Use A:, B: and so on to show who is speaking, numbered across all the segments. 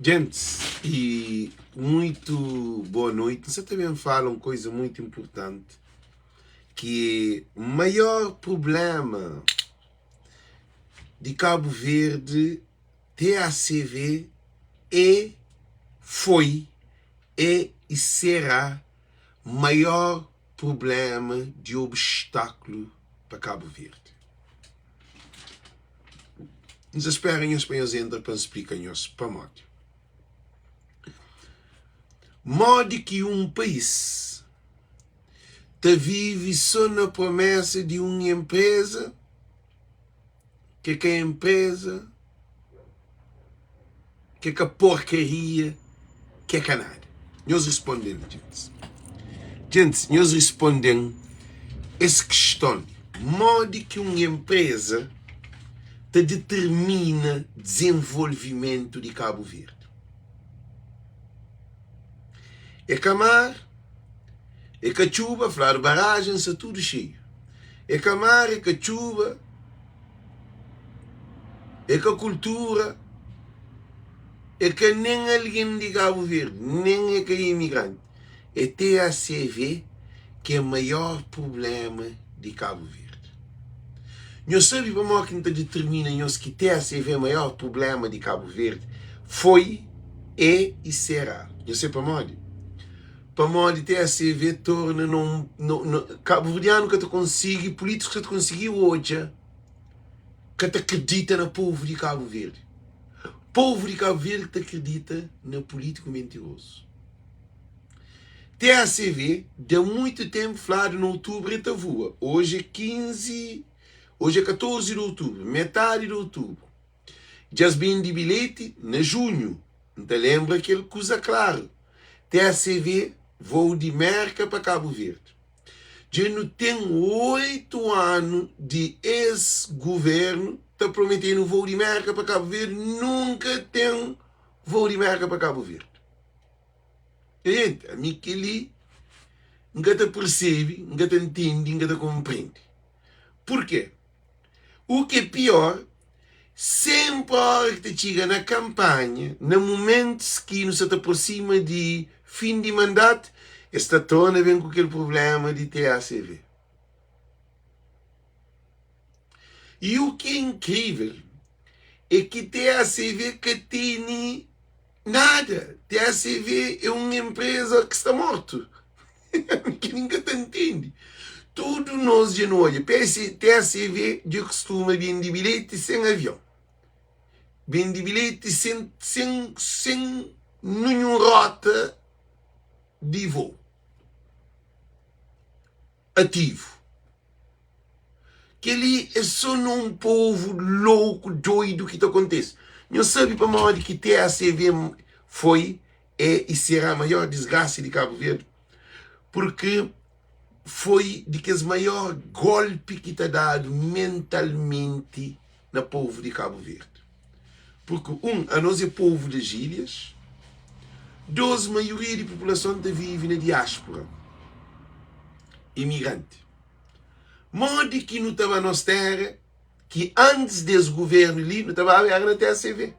A: Djentis i muitu boa noiti. N sa ta ben fala un koiza muitu inpurtanti ki é maior prubléma di Kabu Verdi, TACV, é, foi, é i será maior prubléma di obstáklu pa Kabu Verdi. N ta spera nhos pa nhos entra pa N splika nhos pamodi. Modi ki un país ta vive so na promesa di un enpreza ki ka enpreza, ki ka porkaria, ki ka nada? Nhos responde-m li, djentis. Djentis, nhos responde-m es kiston li, modi ki un enpreza ta determina dizenvolvimentu di Kabu Verdi? É ka mar, é ka txuba, fladu barajen sta tudu xeiu. É ka mar, é ka txuba, é ka kultura, é ka nen algen di Kabu Verdi, nen é ka imigranti. É TACV ki é maior prubléma di Kabu Verdi. Nhos sabe pamodi ki N ta determina nhos ki TACV é maior prubléma di Kabu Verdi? Foi, é y será. Nhos sabe pamodi? Pamodi TACV torna na un, na, kabuverdianu ka ta konsigi, pulítikus ka ta konsigi odja, ka ta kridita na povu di Kabu Verdi. Povu di Kabu Verdi ki ta kridita na pulítiku mentirozu. TACV da muitu tenpu fladu na outubru e ta voa. Oji é 15, oji é 14 di outubru, metadi di outubru. Dja es bende bilheti na junhu. N ta lenbra kel kuza klaru. TACV vou di Merka pa Kabu Verdi. Dja nu ten 8 anu di es guvernu ta promete-nu vou di Merka pa Kabu Verdi, nunka ten vou di Merka pa Kabu Verdi. Gente, ami kel-li N ka ta persebe, N ka ta ntende, N ka ta konprende. Purkê? U ki é pior, senpri óra ki ta txiga na kanpanha, na mumentus ki nu sa ta prosima di fin di mandatu, es ta torna ben ku kel prubléma di TACV. I u ki é inkrível é ki TACV ka tene Nada! TACV é un enpreza ki sta mortu. Ki nin ka ta ntende. Tudu nos dja nu odja. PS, TACV dja kustuma bende bilheti sen avion. Bende bilheti sen, sen, sen ninhun rota di vou ativu. Kel-li é sô na un povu louku, doidu ki ta kontise. Nhos sabe pamodi ki TACV foi, é i será maior disgrasa di Kabu Verdi? Purki foi di kes maior golpi ki ta dadu mentalmenti na povu di Kabu Verdi. Purki, un, anos é povu das ilhas, dos, maioria di populason ta vive na diáspora, imigranti. Modi ki nu ta ba nos téra ki antis des guvernu li nu ta baba éra na TACV.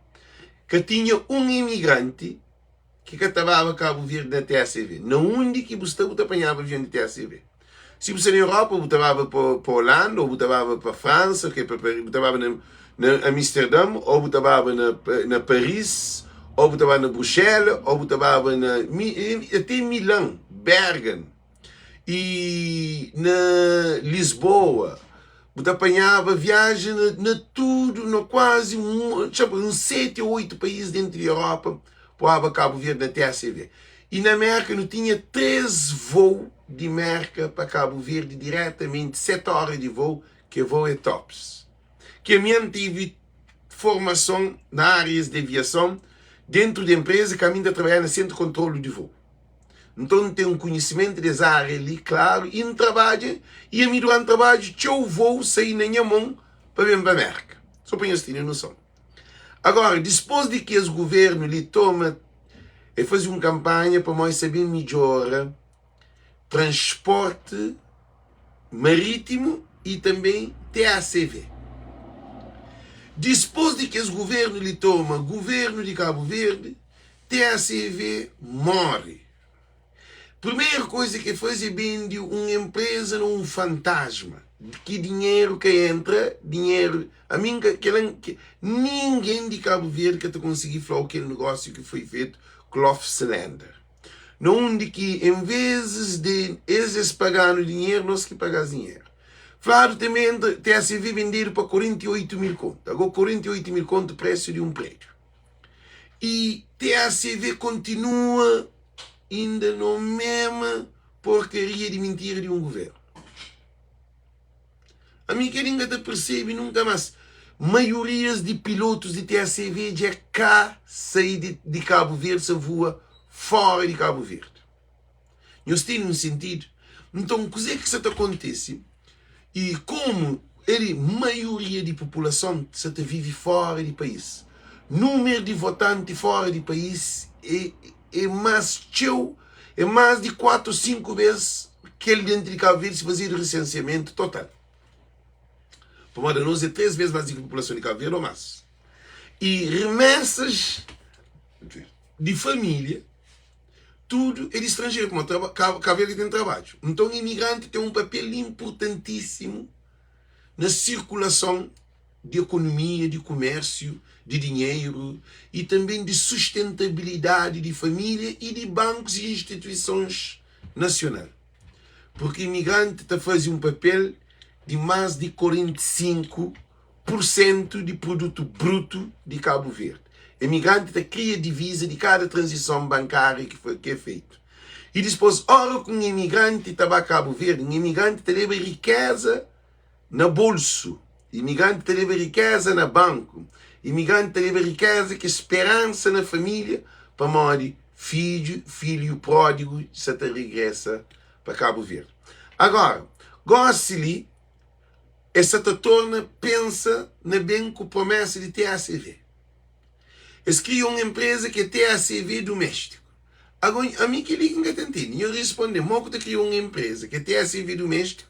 A: Ka tinha un imigranti ki ka ta baba Kabu Verdi na TACV. Na undi ki bu sta bu ta panhaba avion di TACV. Si bu sta na Europa bu ta baba pa Holanda ou bu ta baba pa Fransa, bu ta baba na na Amsterdam ou bu ta baba na na Paris ou bu ta baba na Bruxela ou bu ta baba na até Milan, Bergen. I na Lisboa bu ta panhaba viaji na, na tudu, na kuazi uns 7 ou 8 país dentu di Europa, poaba Kabu Verdi na TACV. I na Merka nu tinha 3 vou di Merka pa Kabu Verdi diretamenti, 7 ora di vou, ke vou é tops. Ke mi N tive formason na árias di aviason dentu di enpresa ke ami N ta trabadja na sentru kontrolu di vou. Nton N ten un konhisimentu di es ária li klaru i N trabadja i ami duranti trabadju txeu vou sai na nha mon pa ben pa Mérka. So pa nhos tene noson. Agora, dispôs di ki es guvernu li toma, e faze un kanpanha pamodi sa ben midjora transporti marítimu i tanbê TACV. Dispôs di ki es guvernu li toma, guvernu di Kabu Verdi. TACV móre. Primeru koza ki el faze é bende un enpreza na un fantasma ki dinheru ka entra, dinheru, ami N ka, kel-la ningen di Kabu Verdi ka ta konsigi fla-u kel negósiu ki foi fetu ku Lofslender. Na undi ki en vezes di es es paga-nu dinheru, nos ki paga-s dinheru. Fladu tanbe entra TACV bendedu pa 48 mil kontu. Ago 48 mil kontu presu di un prédiu. I TACV kontinua inda no mema porkaria di mintira di un guvernu. Ami kel-li N ka ta persebe nunka más. Maiorias di pilotus di TACV dja ka sai di Kabu Verdi, sa vua fora di Kabu Verdi. Nhos tene un sentidu? Nton, kuzê ki sa ta kontise? I komu el maioria di populason sa ta vive fora di país, númeru di votanti fora di país é é más txeu, é más di 4 ô 5 bês kel dentu di Kabu Verdi si fazedu resensiamentu total. Pamodi anos é 3 bês más di ki populason di Kabu Verdi ô más. I remesas di família tudu é di stranjeru, pamodi Kabu Verdi ten trabadju. Nton imigranti ten un papel inpurtantísimu na sirkulason di ekonomia, di kumérsiu, di dinheru i tanben di sustentabilidadi di família i di bankus i instituisons nasional. Purki imigranti ta faze un papel di más di 45 pursentu di produtu brutu di Kabu Verdi. Imigranti ta kria diviza di kada tranzison bankária ki é feitu. I dispôs, óra ku un imigranti ta ba Kabu Verdi, un imigranti ta leba rikéza na bolsu, imigranti ta leba rikéza na banku, imigranti ta leba rikéza ki é speransa na família, pamodi fidju, filhu pródigu sa ta regresa pa Kabu Verdi. Agora, gósi li, es sa ta torna pensa na ben ku promesa di TACV. Es kria un enpreza ki é TACV Duméstiku. Ago, ami kel-li ki N ka ta ntende. Nho responde-m, mo ku ta kria un enpreza ki é TACV Duméstiku?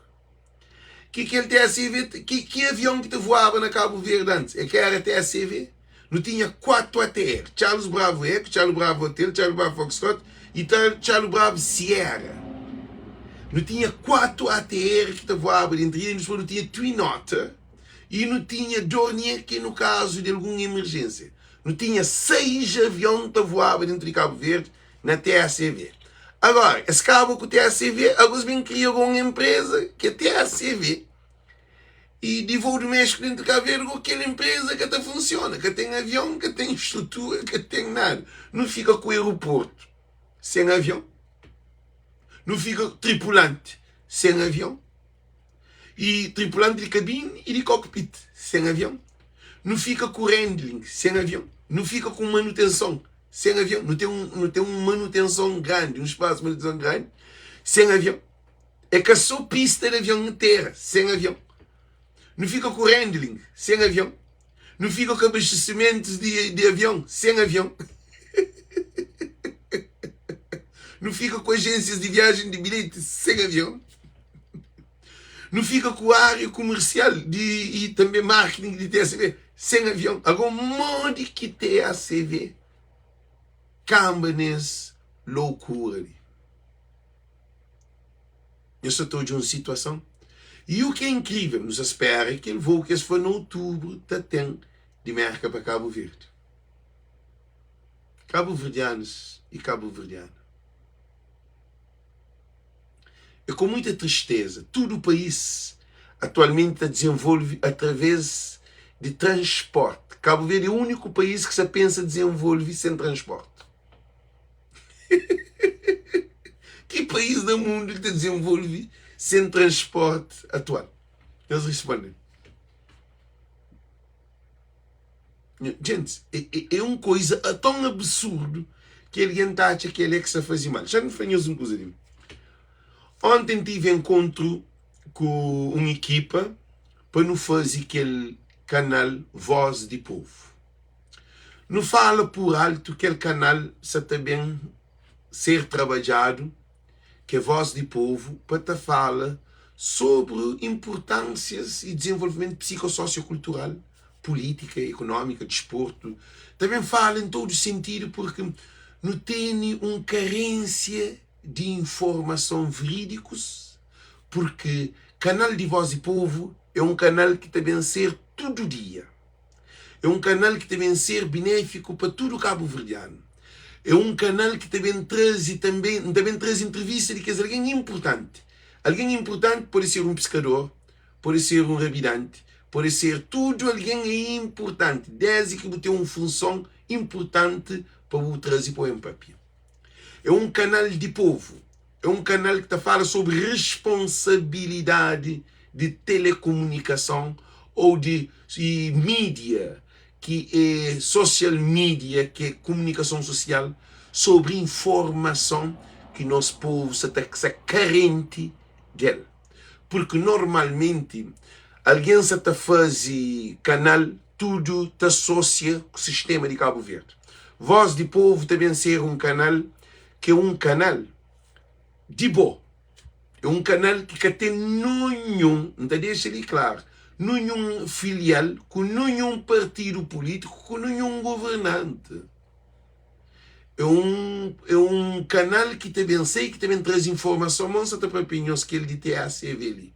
A: Ki kel TACV, ki, ki avion ki ta voaba na Kabu Verdi antis? É ka éra TACV? Nu tinha 4 ATR, Charles Bravo Eco, Charles Bravo Hotel, Charles Bravo Foxtrot y Charles Bravo Sierra. Nu tinha 4 ATR ki ta voaba dentru ilha, dipôs nu tinha Twin Otter y nu tinha Dornier ki no kazu di algun emerjênsia. Nu tinha 6 avion ta voaba dentru di Kabu Verdi na TACV. Agora, es kaba ku TACV, agos ben kria un enpreza ki é TACV. I di voo di Méxiku dentu Kabu Verdi ku kel enpreza ka ta funsiona, ka ten avion, ka ten strutura, ka ten nada. Nu fika ku aeroportu sen avion, nu fika tripulanti sen avion, i tripulanti di kabini i di kokpit sen avion, nu fika ku rendling sen avion, nu fika ku manutenson sen avion, nu ten nu ten un manutenson grandi, un spasu di manutenson grandi sen avion. É ka sô pista di avion na tera, sen avion. Nu fika ku handling, sen avion. Nu fika ku abastesimentus di, di avion, sen avion. Nu fika ku ajênsias di viajen di bilheti, sen avion. Nu fika ku ária kumersial di, i tanbê marketing di TACV, sen avion. Agora, modi ki TACV kanba nes loukura li? Nhos sa ta odja un situason. I u ki é inkrivel, nu sa spera kel voo ki es fla na otubru ta ten di Merka pa Kabu Verdi. Kabuverdianus i kabuverdiana, é ku muita tristeza, tudu país atualmenti ta dizenvolve através di transporti. Kabu Verdi é úniku país ki sa pensa dizenvolve sen transporti. Ki país na mundu ki ta dizenvolve sen transporti atual? Nhos responde-m. Gentis, é un koiza ton absurdu ki algen ta atxa ki el é ki sta faze mal. Xa-m fla nhos un kuza li. Onti N tive enkontru ku un ekipa pa nu faze kel kanal Voz di Povu. Nu fala pur altu kel kanal sa ta ben ser trabadjadu ke voz di povu pa ta fala sobri inpurtansias i dizenvolvimentu psikososiokultural, pulitika, ekonómika, disportu, ta ben fala en todu sentidu purki. Nu tene un karênsia di informason verídikus, purki kanal di Voz di Povu é un kanal ki ta ben ser tudu dia. É un kanal ki ta ben ser benéfiku pa tudu kabuverdianu. É un kanal ki ta ben traze tanbe, N ta ben traze entrevista di kes algen inpurtanti. Algen inpurtanti pode ser un piskador, pode ser un rabidanti, pode ser tudu algen é inpurtanti, désdi ki bu ten un funson inpurtanti pa bu traze pa bu pâpia. É un kanal di povu, é un kanal ki ta fala sobri responsabilidadi di telekomunikason ou di mídia ki é social media, ki é komunikason sosial, sobri informason ki nos povu sa ta sa karenti del. Purki normalmenti algen sa ta faze kanal tudu ta asosia ku sistema di Kabu Verdi. Voz di Povu ta ben ser un kanal ki é un kanal di bo. É un kanal ki ka ten nunhun, N ta dexa li klaru, nunhun filial ku nunhun partidu pulítiku, ku nunhun governanti. É un, é un kanal ki ta ben sai, ki ta ben traze informason, ma N sa ta papia nhos kel di TACV li.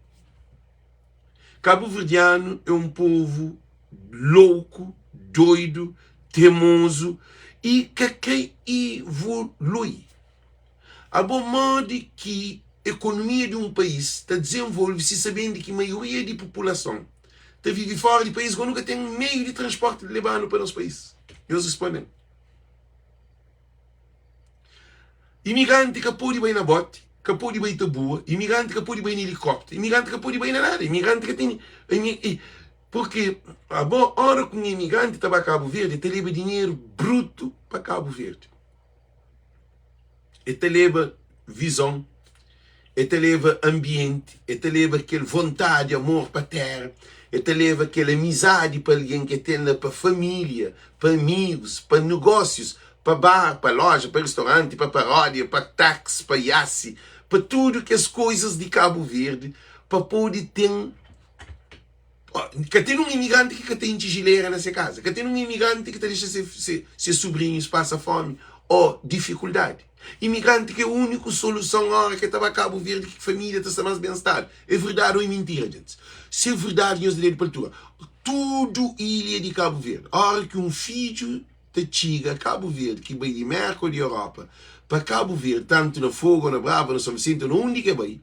A: Kabuverdianu é un povu louku, doidu, temozu i ka kre ivolui. Abo modi ki ekonomia di un país ta dizenvolve si sabendi ki maioria di populason ta vive fora di país, goh nu ka ten meiu di transporti di leba-nu pa nos país? Nhos responde-m. Imigranti ka pode bai na boti, ka pode bai ta bua, imigranti ka pode bai na elikópteru, imigranti ka pode bai na nada, imigranti ka tene. Purki abo, óra ku un imigranti ta ba Kabu Verdi, el ta leba dinheru brutu pa Kabu Verdi. El ta leba vizon, el ta leba anbienti, el ta leba kel vontadi, amor pa téra, el ta leba kel amizadi pa algen ki el ten la, pa família, pa amigus, pa negósius, pa bar, pa loja, pa ristoranti, pa paródia, pa táxi, pa iasi, pa tudu kes koizas di Kabu Verdi, pa pode ten Ka ten un imigranti ki ka ta intxi jilera na se kaza. Ka ten un imigranti ki ta dexa se, se, se subrinhus pasa fómi ô difikuldadi. Imigranti ka é úniku soluson óra ki el ta ba Kabu Verdi ki família ta sta más ben stadu. É verdadi ô é mintira, djentis? Si é verdadi, nhos da dedu pa altura. Tudu ilha di Kabu Verdi, óra ki un fidju ta txiga Kabu Verdi, ki bai di Mérka ô di Europa pa Kabu Verdi, tantu na Fogu ô na Brava, na Son Visenti ô na undi ki el bai,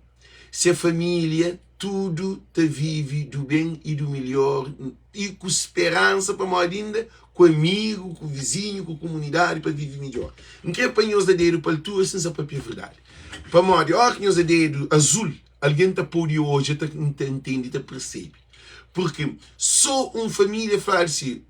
A: Se família tudu ta vive du ben i du milhor i ku speransa pamodi inda ku amigu, ku vizinhu, ku kumunidadi pa vive midjor. N kre pa nhos da dedu pa altura si N sa papia verdadi. Pamodi ora ki nhos da dedu azul algen ta pode odja, ta ntende, ta persebe. Purki so un família fladu si,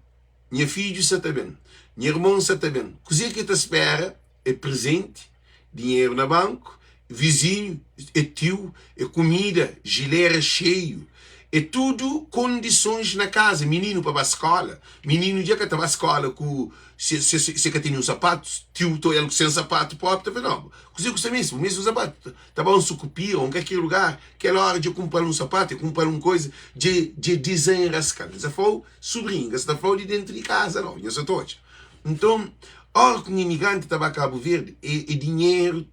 A: nha fidju sa ta ben, nha irmon sa ta ben, kuze ki el ta spera? É prezenti, dinheru na banku, vizinhu, é tiu, é kumida, jilera xeiu, é tudu kondisons na kaza, mininu pa ba skola, mininu dja ka ta ba skola ku se se se ka tene un sapatu, tiu ta oial sen sapatu propi ta fla no, kuze ku sta meste, bu meste un sapatu, ta ba un sukupira, un kalker lugar, kel ora dja kunpra-l un sapatu, dja kunpra-l un koza, dja dja dizenraska-l. N sa fla-u subrinhu, n ka sa ta fla-u di dentu di kaza nau, nha sa ta odja. Nton, óra ki un imigranti ta ba Kabu Verdi, é, é dinheru,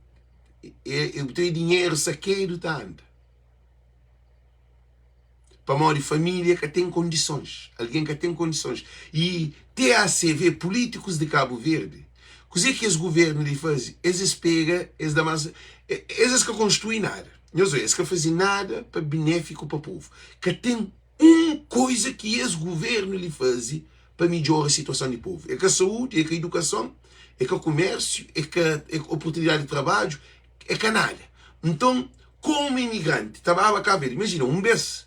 A: é, é, é dinheru sakedu ta anda. Pamodi família ka ten kondisons, algen ka ten kondisons. I TACV, pulítikus di Kabu Verdi, kuzê ki es guvernu li faze? Es es pega, es da más, es es ka konstrui nada. Nhos obi, es ka faze nada pa benéfiku pa povu. Ka ten un koza ki es guvernu li faze pa midjora situason di povu. É ka saúdi, é ka idukason, é ka kumérsiu, é ka oportunidadi di trabadju, é ka nada. Nton, komu imigranti ta baba Kabu Verdi, imajina, un bês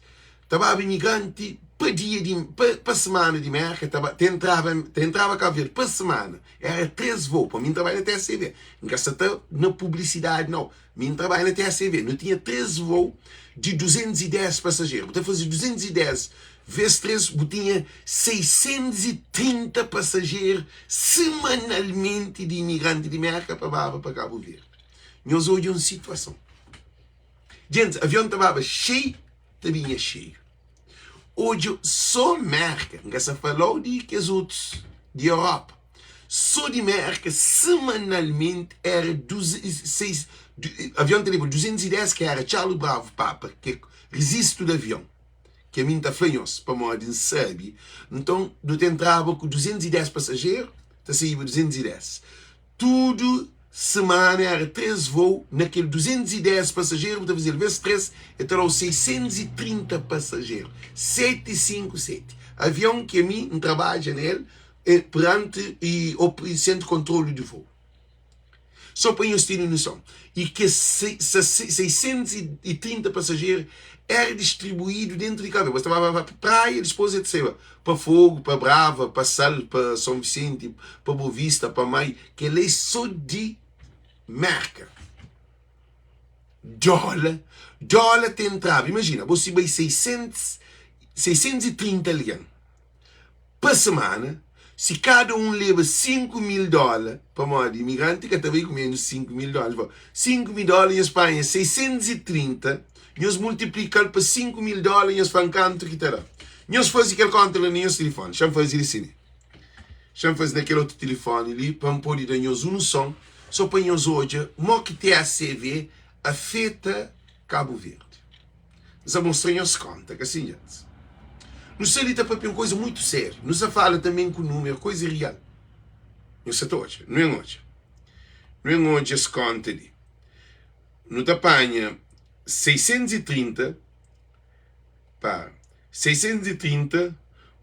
A: ta baba imigranti pa dia di, pa semana di Mérka, ta ba, ta entraba, ta entraba Kabu Verdi pa semana, éra 3 vôu, pa mi N trabadja na TSV, N ka sa ta na publisidadi nau, Mi N trabadja na TSV, nu tinha 3 vôu di 210 pasajeru. Bu ta faze 210 ves 3, bu tinha 630 pasajeru semanalmenti di imigranti di Mérka pa baba pa Kabu Verdi. Nhos odja un situason. Djentis, avion ta baba xeiu, ta binha xeiu. Odja sô Mérka, N ka sa fala-u di kes otus di Europa. Sô di Mérka semanalmenti éra avion ta leba 210 ki éra Txalu Bravu Papa ki é rezistu di avion ki ami N ta fla nhos pamodi N sabe. Nton nu ta entraba ku 210 pasajeru ta saíba 210. Tudu semana éra 3 vôu na kel 210 pasajeru bu ta faze-l ves 3 el ta da-u 630 pasajeru 757 avion ki ami N trabadja na el Peranti i sentru kontrolu di vôu. Sô pa nhos tene noson, i kes 630 pasajeru éra distribuídu déntu di Kabu Verdi. Ta baba pa praia, dipôs el ta saiba pa Fogu, pa Brava, pa Sal, pa Son Visenti, pa Bovista, pa Mai. Kel-la é sô di Mérka. Dóla, dóla ta entraba. Imajina, bo si bai 600, 630 algen. Pa semana, si kada un leba 5 mil dóla, pamodi imigranti ka ta bai ku ménus 5 mil dóla, 5 mil dóla nhos panha 630, nhos multiplika-l pa 5 mil dóla, nhos fla-m kantu ki ta da. Nhos faze kel kónta la na nhos tilifóni. Xa-m faze li si li. Xa-m faze na kel otu tilifóni li pa N pode da nhos un noson, sô pa nhos odja mó ki TACV afeta Kabu Verdi. N sa mostra nhos konta, ka sin, djents? Nu sta li ta papia un koza muitu sériu. Nu sta fala tanben ku numeru, koza rial. Nhos sa ta odja? Nu en odja. Nu en odja es konta li. Nu ta panha 630 pa 630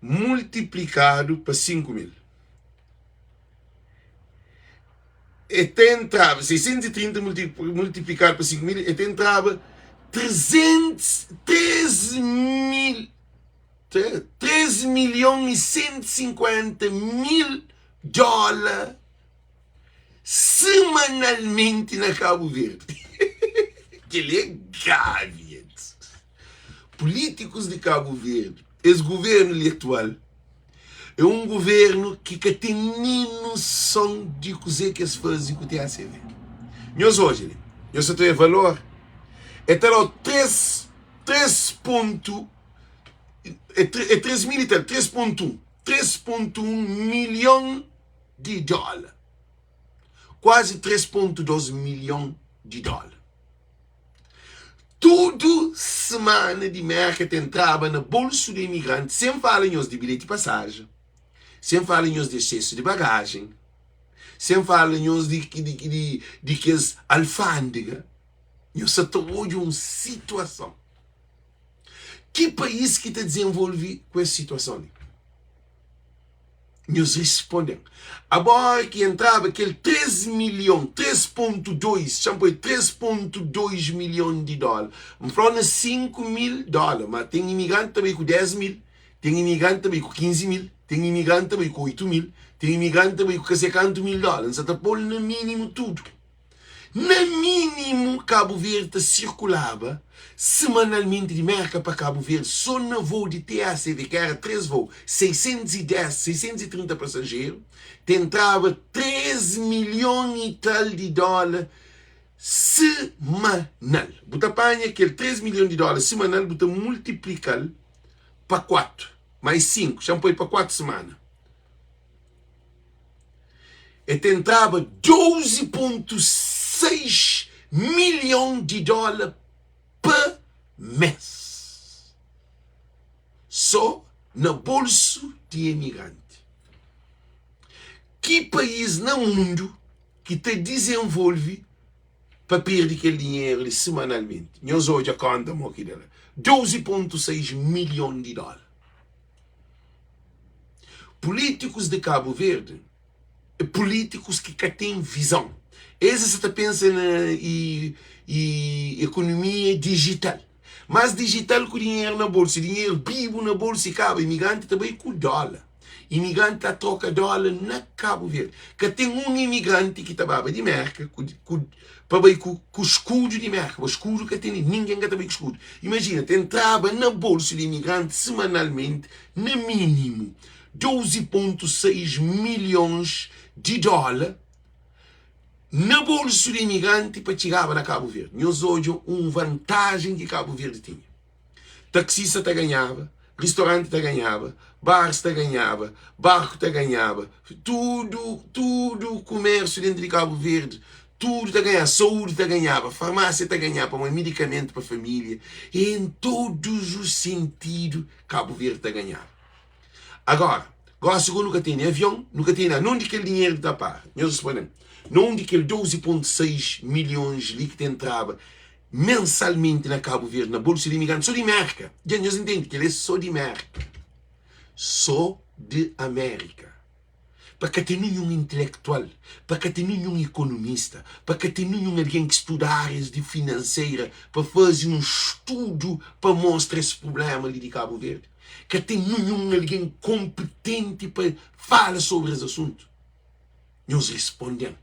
A: multiplikadu pa 5000. E ta entraba, 630 multiplikadu pa 5000, e ta entraba 300, 3 mil, 3 milhon e 150 mil dóla semanalmenti na Kabu Verdi. Kel-li é gravi, gentis. Pulítikus di Kabu Verdi, es guvernu li atual, É un guvernu ki ka ten nen noson di kuzê ki es faze ku TACV. Nhos odja li, nhos sa ta odja valor? E ta da-u 3, 3 pontu, é 3 mil i tal, 3 pontu 1, 3 pontu 1 milhon di dóla. Kuazi 3 pontu 2 milhon di dóla. Tudu semana di Merka ta entraba na bolsu di imigranti, sen fala nhos di bilheti pasajen, sen fala nhos di exsesu di bagajen, sen fala nhos di, di, di, di kes alfandega. Nhos sa ta odja un situason. Ki país ki ta dizenvolve ku es situason li? Nhos risponde-m. Abora ki entraba kel 3 milhon, 3.2, xa-m poi 3.2 milhon di dóla. N fla-u na 5 mil dóla, ma ten imigranti ta bai ku 10 mil, ten imigranti ta bai ku 15 mil, ten imigranti ta bai ku 8 mil, ten imigranti ta bai ku ka se kantu mil dóla. N sa ta pô-l na mínimu tudu. Na mínimu, Kabu Verdi ta sirkulaba semanalmenti di Mérka pa Kabu Verdi sô na vôu di TACV, ki éra 3 vôu, 610, 630 pasajeru, ta entraba 3 milhon i tal di dóla semanal. Bu ta panha kel 3 milhon di dóla semanal, bu ta multiplika-l pa 4, mais 5, xa-m poi pa 4 semana. E ta entraba 12.6 milhon di dóla pa mês sô na bolsu di emigranti. Ki país na mundu ki ta dizenvolve pa perde kel dinheru li semanalmenti? Nhos odja kónta mo ki da la, 12.6 milhon di dóla. Pulítikus di Kabu Verdi é pulítikus ki ka ten vizon. Es sa ta pensa na i i ekonomia dijital. Mas dijital ku dinheru na bolsu, dinheru bibu na bolsu i kaba, imigranti ta bai ku dóla. Imigranti ta troka dóla na Kabu Verdi. Ka ten un imigranti ki ta baba di Merka ku ku pa bai ku ku skudu di Merka, bo skudu ka tene, ningen ka ta bai ku skudu. Imajina, ta entraba na bolsu di imigranti semanalmenti, na minimu, 12.6 milhons di dóla na bolsu di imigranti pa txigaba na Kabu Verdi. Nhos odja un vantajen ki Kabu Verdi tinha. Taksista ta ganhaba. Ristoranti ta ganhaba, baris ta ganhaba, barku ta ganhaba, tudu, tudu kumérsiu déntu di Kabu Verdi, tudu ta ganhaba, saúdi ta ganhaba, farmásia ta ganhaba pamodi medikamentu pa família, en todos os sentidu Kabu Verdi ta ganhaba. Agora, gosi ku nu ka tene avion, nu ka tene nada, na undi kel dinheru ta para? Nhos responde-m, na undi kel 12.6 milhons li ki ta entraba mensalmenti na Kabu Verdi, na bolsu di imigranti, so di Merka. Dja nhos intende? Kel-li é so di Merka. So di Amérika. Pa ka ten ninhun intelektual, pa ka ten ninhun ikonomista, pa ka ten ninhun algen ki studa árias di finanseira pa faze un studu pa mostra es prubléma li di Kabu Verdi. Ka ten ninhun algen konpetenti pa fala sobri es asuntu. Nhos responde-m.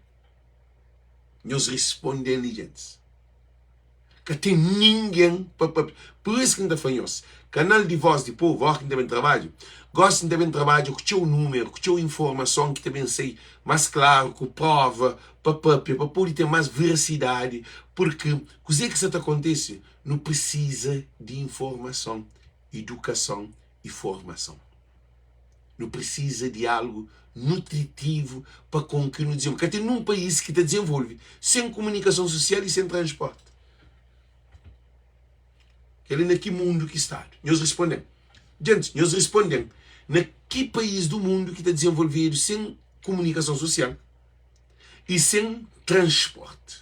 A: Nhos responde-m li gentis. Ka ten ningen pa papia. Pur isu ki N ta fla nhos, kanal di Vós di Povu, óras ki N ta ben trabadja, gósi N ta ben trabadja ku txeu númeru, ku txeu informason ki ta ben sai más klaru, ku próva pa papia, pa pode ten más verasidadi, purki kuzê ki sa ta kontise, nu prisiza di informason, idukason i formason. Nu prisiza di algu nutritivu pa kon ki nu dizenvolve. Ka ten nun país ki ta dizenvolve sen kumunikason susial i sen transporti. Kel-li na ki mundu ki stadu? Nhos responde-m. Gentis, nhos responde-m. Na ki país du mundu ki ta dizenvolvedu sen kumunikason susial i sen transporti?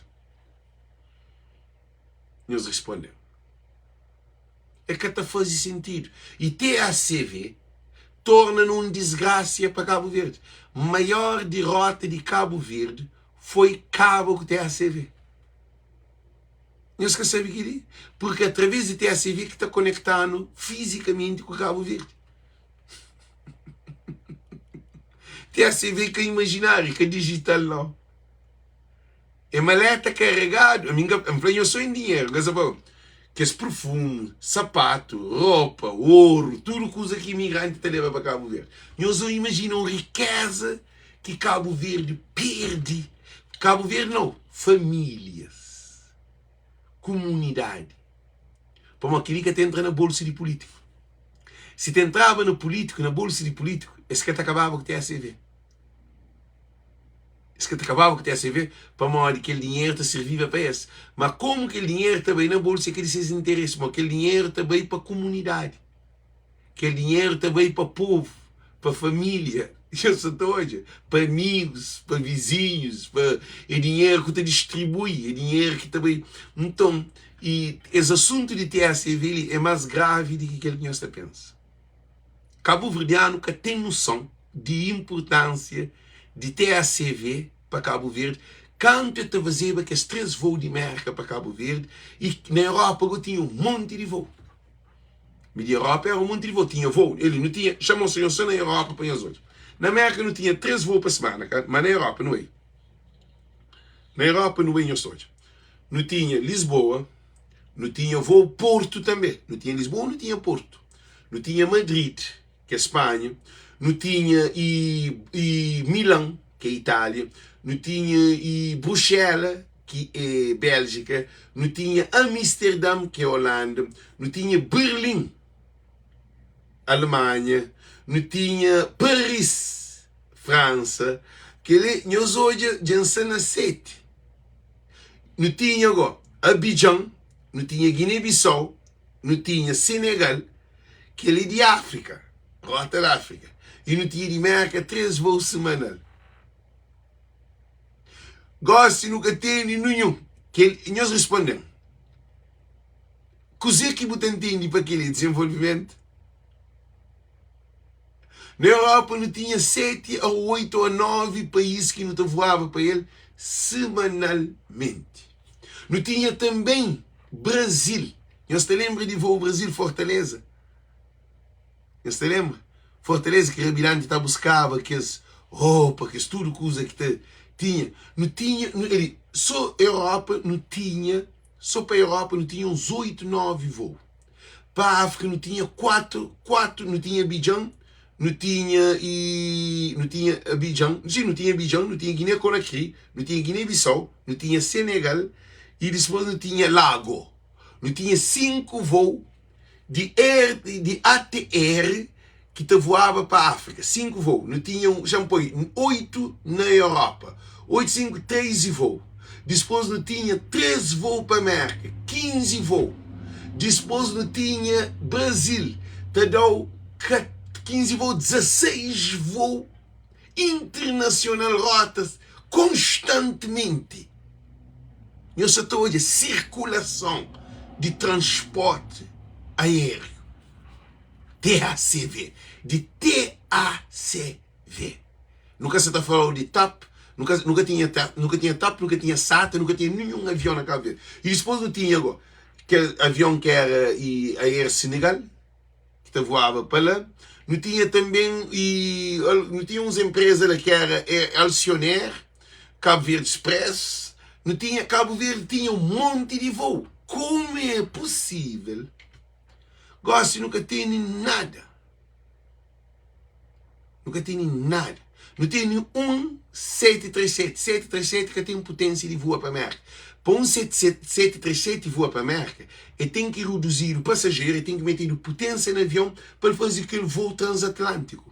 A: Nhos responde-m. É ka ta faze sentidu. I TACV torna na un disgrasia pa Kabu Verdi. Maior dirota di Kabu Verdi foi kaba ku TACV. Nhos ka sabe kel-li? Purki atraves di TACV ki ta konekta-nu fizikamenti ku Kabu Verdi. TACV ka imajináriu, ka dijital nau. É maleta karegadu. Ami N fla nhos so en dinheru, N ka sa pa kes perfumu, sapatu, ropa, oru, tudu kuza ki imigranti ta leba pa Kabu Verdi. Nhos o imajina un rikeza ki Kabu Verdi perdi. Kabu Verdi nau, famílias, kumunidadi. Pamodi kel-li ka ta entra na bolsu di pulítiku. Si ta entraba na pulítiku, na bolsu di pulítiku, es ka ta kababa ku TSV. Es ka ta kababa ku TSV pamodi kel dinheru ta sirviba pa es. Ma komu kel dinheru ta bai na bolsu é ka di ses interesi, pamodi kel dinheru ta bai pa kumunidadi, kel dinheru ta bai pa povu, pa família, nhos sa ta odja, pa amigus, pa vizinhus, pa é dinheru ku ta distribui, é dinheru ki ta bai. Nton, i es asuntu di TSV li é más gravi di ki kel ki nhos ta pensa. Kabuverdianu ka ten noson di inpurtánsia di TACV pa Kabu Verdi kantu el ta fazeba kes 3 vôu di Mérka pa Kabu Verdi y na Európa go tinha un monti di vôu. Mi di Európa éra un monti di vôu, tinha vôu, el nu tinha, xamau senhor sô na Európa pa nhos odja. Na Mérka nu tinha 3 vôu pa simana, ka, ma na Európa nu ei. Na Európa nu bai nhos ta odja. Nu tinha Lisboa, nu tinha vôu Portu tanbe, nu tinha Lisboa, nu tinha Portu. Nu tinha Madrid, ki é Spanha, nu tinha i i Milan, ki é Itália, nu tinha i Bruxela, ki é Béljika, nu tinha Amsterdam, ki é Holanda, nu tinha Berlin, Alemanha, nu tinha Paris, Fransa. Kel-li, nhos odja, dja N sta na seti. Nu tinha go Abidjan, nu tinha Guiné-Bissau, nu tinha Senegal, kel-li di Áfrika, rota di Áfrika, i nu tinha di Mérka 3 vôu semanal. Gósi nu ka tene ninhun. Kel, nhos responde-m, kuzê ki bu ta ntende pa kel-li? Dizenvolvimentu? Na Europa nu tinha 7 a 8 a 9 país ki nu ta voaba pa el semanalmenti. Nu tinha tanbê Brazil. Nhos ta lenbra di voo Brazil Fortaleza? Nhos ta lenbra? Fortaleza ki Rabidanti ta buskaba kes ropa, kes tudu kuza ki ta tinha. Nu tinha, nu, eli, so Europa nu tinha, so pa Europa nu tinha uns 8, 9 voo. Pa Áfrika nu tinha 4, 4, nu tinha Abidjan, nu tinha i nu tinha Abidjan, sim, nu tinha Abidjan, nu tinha Guiné Conakry, nu tinha Guiné Bissau, nu tinha Senegal i dipôs nu tinha Lago. Nu tinha 5 voo. Di Air, di ATR ki ta voaba pa Áfrika, 5 voo. Nu tinha, xa-m poi, 8 na Europa, 8, 5, 13 voo. Dispôs nu tinha 3 voo pa Mérka, 15 voo. Dispôs nu tinha Brazil, ta da-u 15 voo, 16 voo internasional, rotas konstantimenti. Nhos sa ta odja sirkulason di transporti aériu, TACV, di TACV. Nu ka sa ta fala-u di tap, nu ka nu ka tinha nu ka tinha tap, nu ka tinha SATA, nu ka tinha ninhun avion na Kabu Verdi. I dispôs nu tinha go kel avion ki era i Air Senegal, ki ta voaba pa la. Nu tinha tanben i nu tinha uns enpreza la ki era Alcionair, Cabo Verde Express, nu tinha Cabo Verde tinha un monti di voo. Komu é pusível gosi nu ka tene nada? Nu ka tene nada. Nu tene un 737. 737 ka ten puténsia di voa pa Mérka. Pa un 737 voa pa Mérka, el ten ki reduzidu pasajeru, el ten ki metedu puténsia na avion pa el faze kel voo transatlántiku,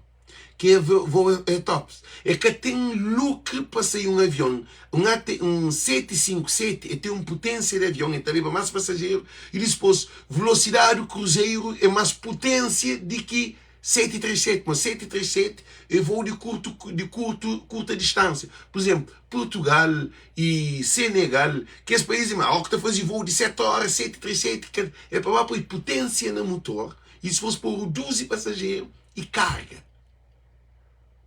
A: ki é voo é tops. El ka ten lukru pa sai un avion. Un AT, un 757 el ten un puténsia di avion, el ta leba más pasajeru i dispôs velosidadi kruzeru é más puténsia di ki 737, ma 737 é voo di kurtu di kurtu kurta distánsia. Pur izénplu, Purtugal i Senegal, kes país di Marrókus ta faze voo di 7 óra, 737 ka é pa ba poi puténsia na mutor i dipôs pa reduzi pasajeru i karga.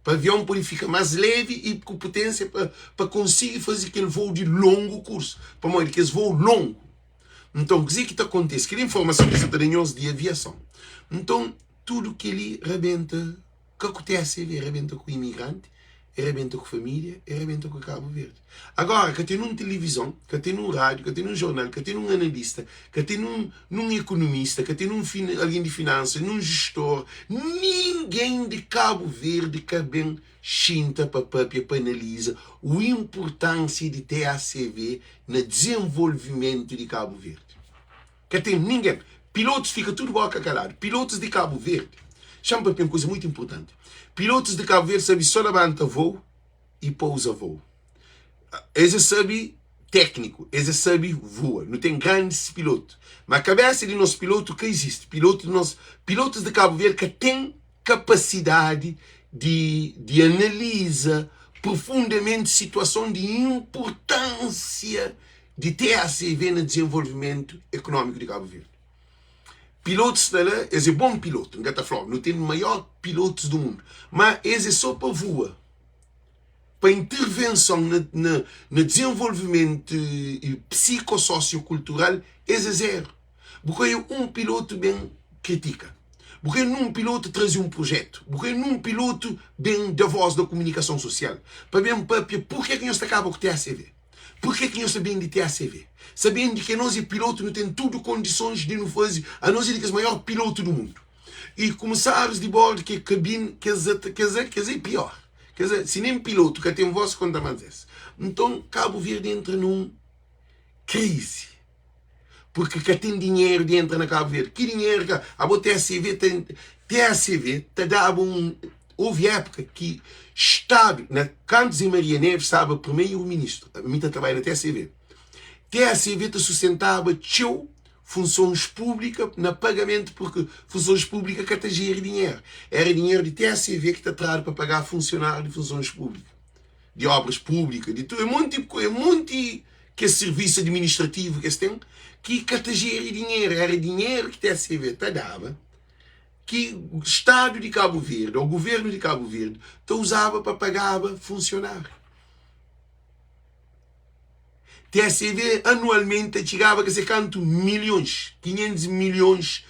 A: Pa avion pode fika más lévi i ku puténsia pa pa konsigi faze kel voo di longu kursu. Pamodi kes voo longu. Nton, kuzê ki ta kontise? Kel informason ki sta ta da nhos di aviason. Nton, tudu kel-li rabenta ka ku TACV, rabenta ku imigranti, e rabenta ku família, e rabenta ku Kabu Verdi. Agora, ka ten un tilivizon, ka ten un rádiu, ka ten un jornal, ka ten un analista, ka ten un nun ekonomista, ka ten un algen di finansa, nun jestor, ningen di Kabu Verdi ka ben xinta pa papia, pa analiza o inpurtansia di TACV na dizenvolvimentu di Kabu Verdi. Ka ten ningen. Pilotus fika tudu boka kaladu. Pilotus di Kabu Verdi, xa-m papia un kuza mutu inpurtanti. Pilotus di Kabu Verdi sabe so labanta vou i pouza vou. Es é sabe tékniku, es é sabe voa. Nu ten grandis pilotu. Ma kabesa di nos pilotu ka izisti. Pilotu di nos, pilotus di Kabu Verdi ka ten kapasidadi di di analiza profundamenti situason di inpurtánsia di TACV na dizenvolvimentu ekonómiku di Kabu Verdi. Pilotus sta la, es é bon pilotu, N ka ta fla-u, nu ten maior pilotus du mundu, má es é sô pa voa, pa intervenson na na na dizenvolvimentu psikososiokultural es é zeru. Bu ka é un pilotu ben kritika. Bu ka é nun pilotu traze un projetu. Bu ka é nun pilotu ben da vós na kumunikason sosial pa ben papia purke ki nhos ta kaba ku TACV. Purke ki nhos ta bende TACV. Sabendi ki anos é pilotu nu ten tudu kondisons di nu faze anos é di kes maior pilotu du mundu. I kumisárius di bordu ki é kabin kes kes kes é pior. Kes si nen pilotu ka ten vós konta más es. Nton Kabu Verdi entra nun krizi. Porque ka ten dinheru di entra na Cabo Verde. Ki dinheru ka abo TSV ta TSV ta daba um houve época ki Estado na kantu Zé Maria Neves staba primeiro ministro, mi ta trabalha na TSV. TSV ta sustentaba txeu funsons públika na pagamento porque funsons públika ka ta geri dinheru. Era dinheru di TSV ki ta tradu pa paga funsionário di funsons públika, di obras públika, di tudu, é monti é monti Kes sirvisu administrativu ki es ten ki ka ta jeri dinheru, era dinheru ki TSV ta daba ki Stadu di Kabu Verdi ô Guvernu di Kabu Verdi ta uzaba pa pagaba funsionáriu. TSV anualmenti ta txigaba ka se kantu milhons, 500 milhons,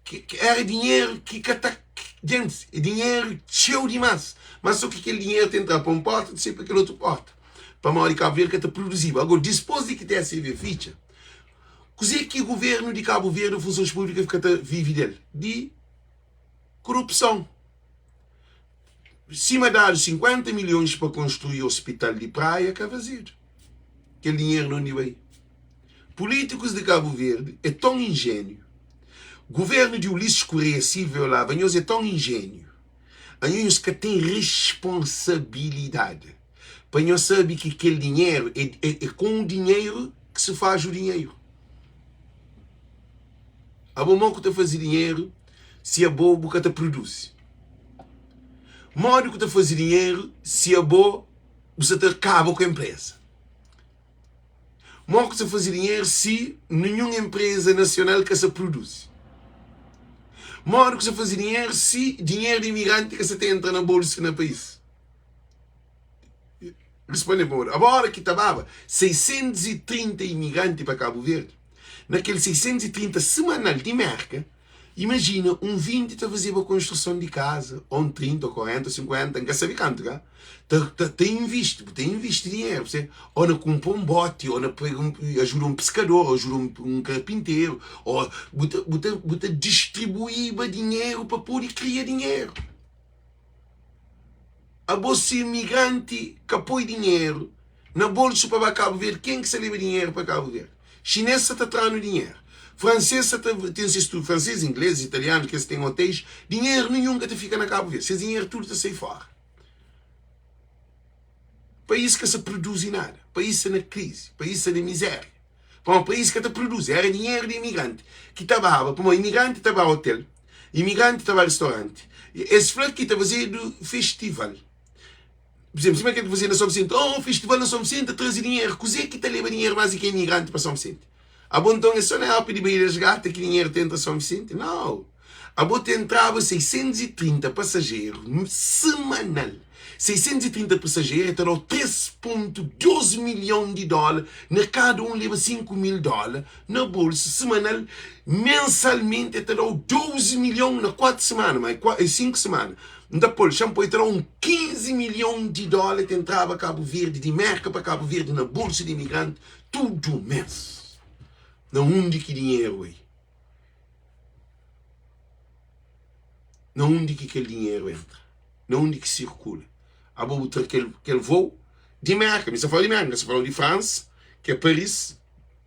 A: ki era dinheru ki ka ta, gentis, dinheru txeu dimás, mas so ki kel dinheru ta entraba pa un porta ta sai pa kel otu porta. Pamodi Kabu Verdi ka ta produziba. Agora, dispôs di ki TSV fitxa, kuzê ki guvernu di Kabu Verdi ô funsons públika fika ta vive del? Di korupson. Sima dadu 50 milhons pa konstrui ospital di Praia, ka fazedu. Kel dinheru na undi bai? Pulítikus di Kabu Verdi é ton injéniu. Governo di Ulisses Correia Silvia Olava nhos é tão ingênio anho nhos ka tem responsabilidade pa nhos sabe ki kel dinheiro é, é, é com o dinheiro que se faz o dinheiro. Abo mo ku ta faze dinheiro si abo bu ka ta produzi? Modi ku ta faze dinheiro si abo bu sa ta kaba ku empresa? Mo ku sa faze dinheru si ninhun enpreza nasional ka sa produzi? Modi ku sa faze dinheru si dinheru di imigranti ka sa ta entra na bolsu na país? Responde pa ora. Ora ki ta baba 630 imigranti pa Kabu Verdi, na kel 630 semanal di Merka, Imajina un 20 ta fazeba konstruson di kaza, ô un 30, ô 40, ô 50, N ka sabe kantu ka, ta, ta, ta invisti, bu ta invisti dinheru, percebe? Ô na kunpra un boti, ô na pega un, ajuda un piskador, ô ajuda un, un karpinteru, ô bu ta, bu ta, bu ta distribuiba dinheru pa pode kria dinheru. Abo si imigranti ka poi dinheru na bolsu pa ba Kabu Verdi, ken ki sa leba dinheru pa Kabu Verdi? Xinês sa ta tra-nu dinheru, fransês sa ta ten ses tudu, fransês, inglês, italianu, kes ki ten otéis, dinheru ninhun ka ta fika na Kabu Verdi, ses dinheru tudu ta sai fóra. País ka sa produzi nada, país sa na krizi, país sa na mizéria. Pamodi país ka ta produzi, éra dinheru di imigranti ki ta baba, pamodi imigranti ta ba otel, imigranti ta ba restauranti, es fla ki ta fazedu festival. Por exemplo, sima kel ki fazedu na São Vicente, oh, festival na São Vicente ta traze dinheru. Kuzê ki ta leba dinheru más di ki imigranti pa São Vicente? Abo nton é só na époka di Baía das Gatas ki dinheru ta entra São Vicente? Nau! Abo ta entraba 630 pasajeru semanal. 630 pasajeru é ta dau 3.2 milhon di dóla na kada un leba 5 mil dóla na bolsu semanal. Mensalmenti é ta dau 12 milhon na 4 semana, ma é 5 semana. N ta pô-l, xa-m poi, ta da un 15 milhon di dóla ta entraba Kabu Verdi, di Mérka pa Kabu Verdi na bolsu di imigranti tudu mês. Na undi ki dinheru bai? Na undi ki kel dinheru entra? Na undi ki sirkula? Abo bu tra kel, kel voo di Mérka, mi sta fala di Mérka, N ka sta fala di Fransa, ki é Paris,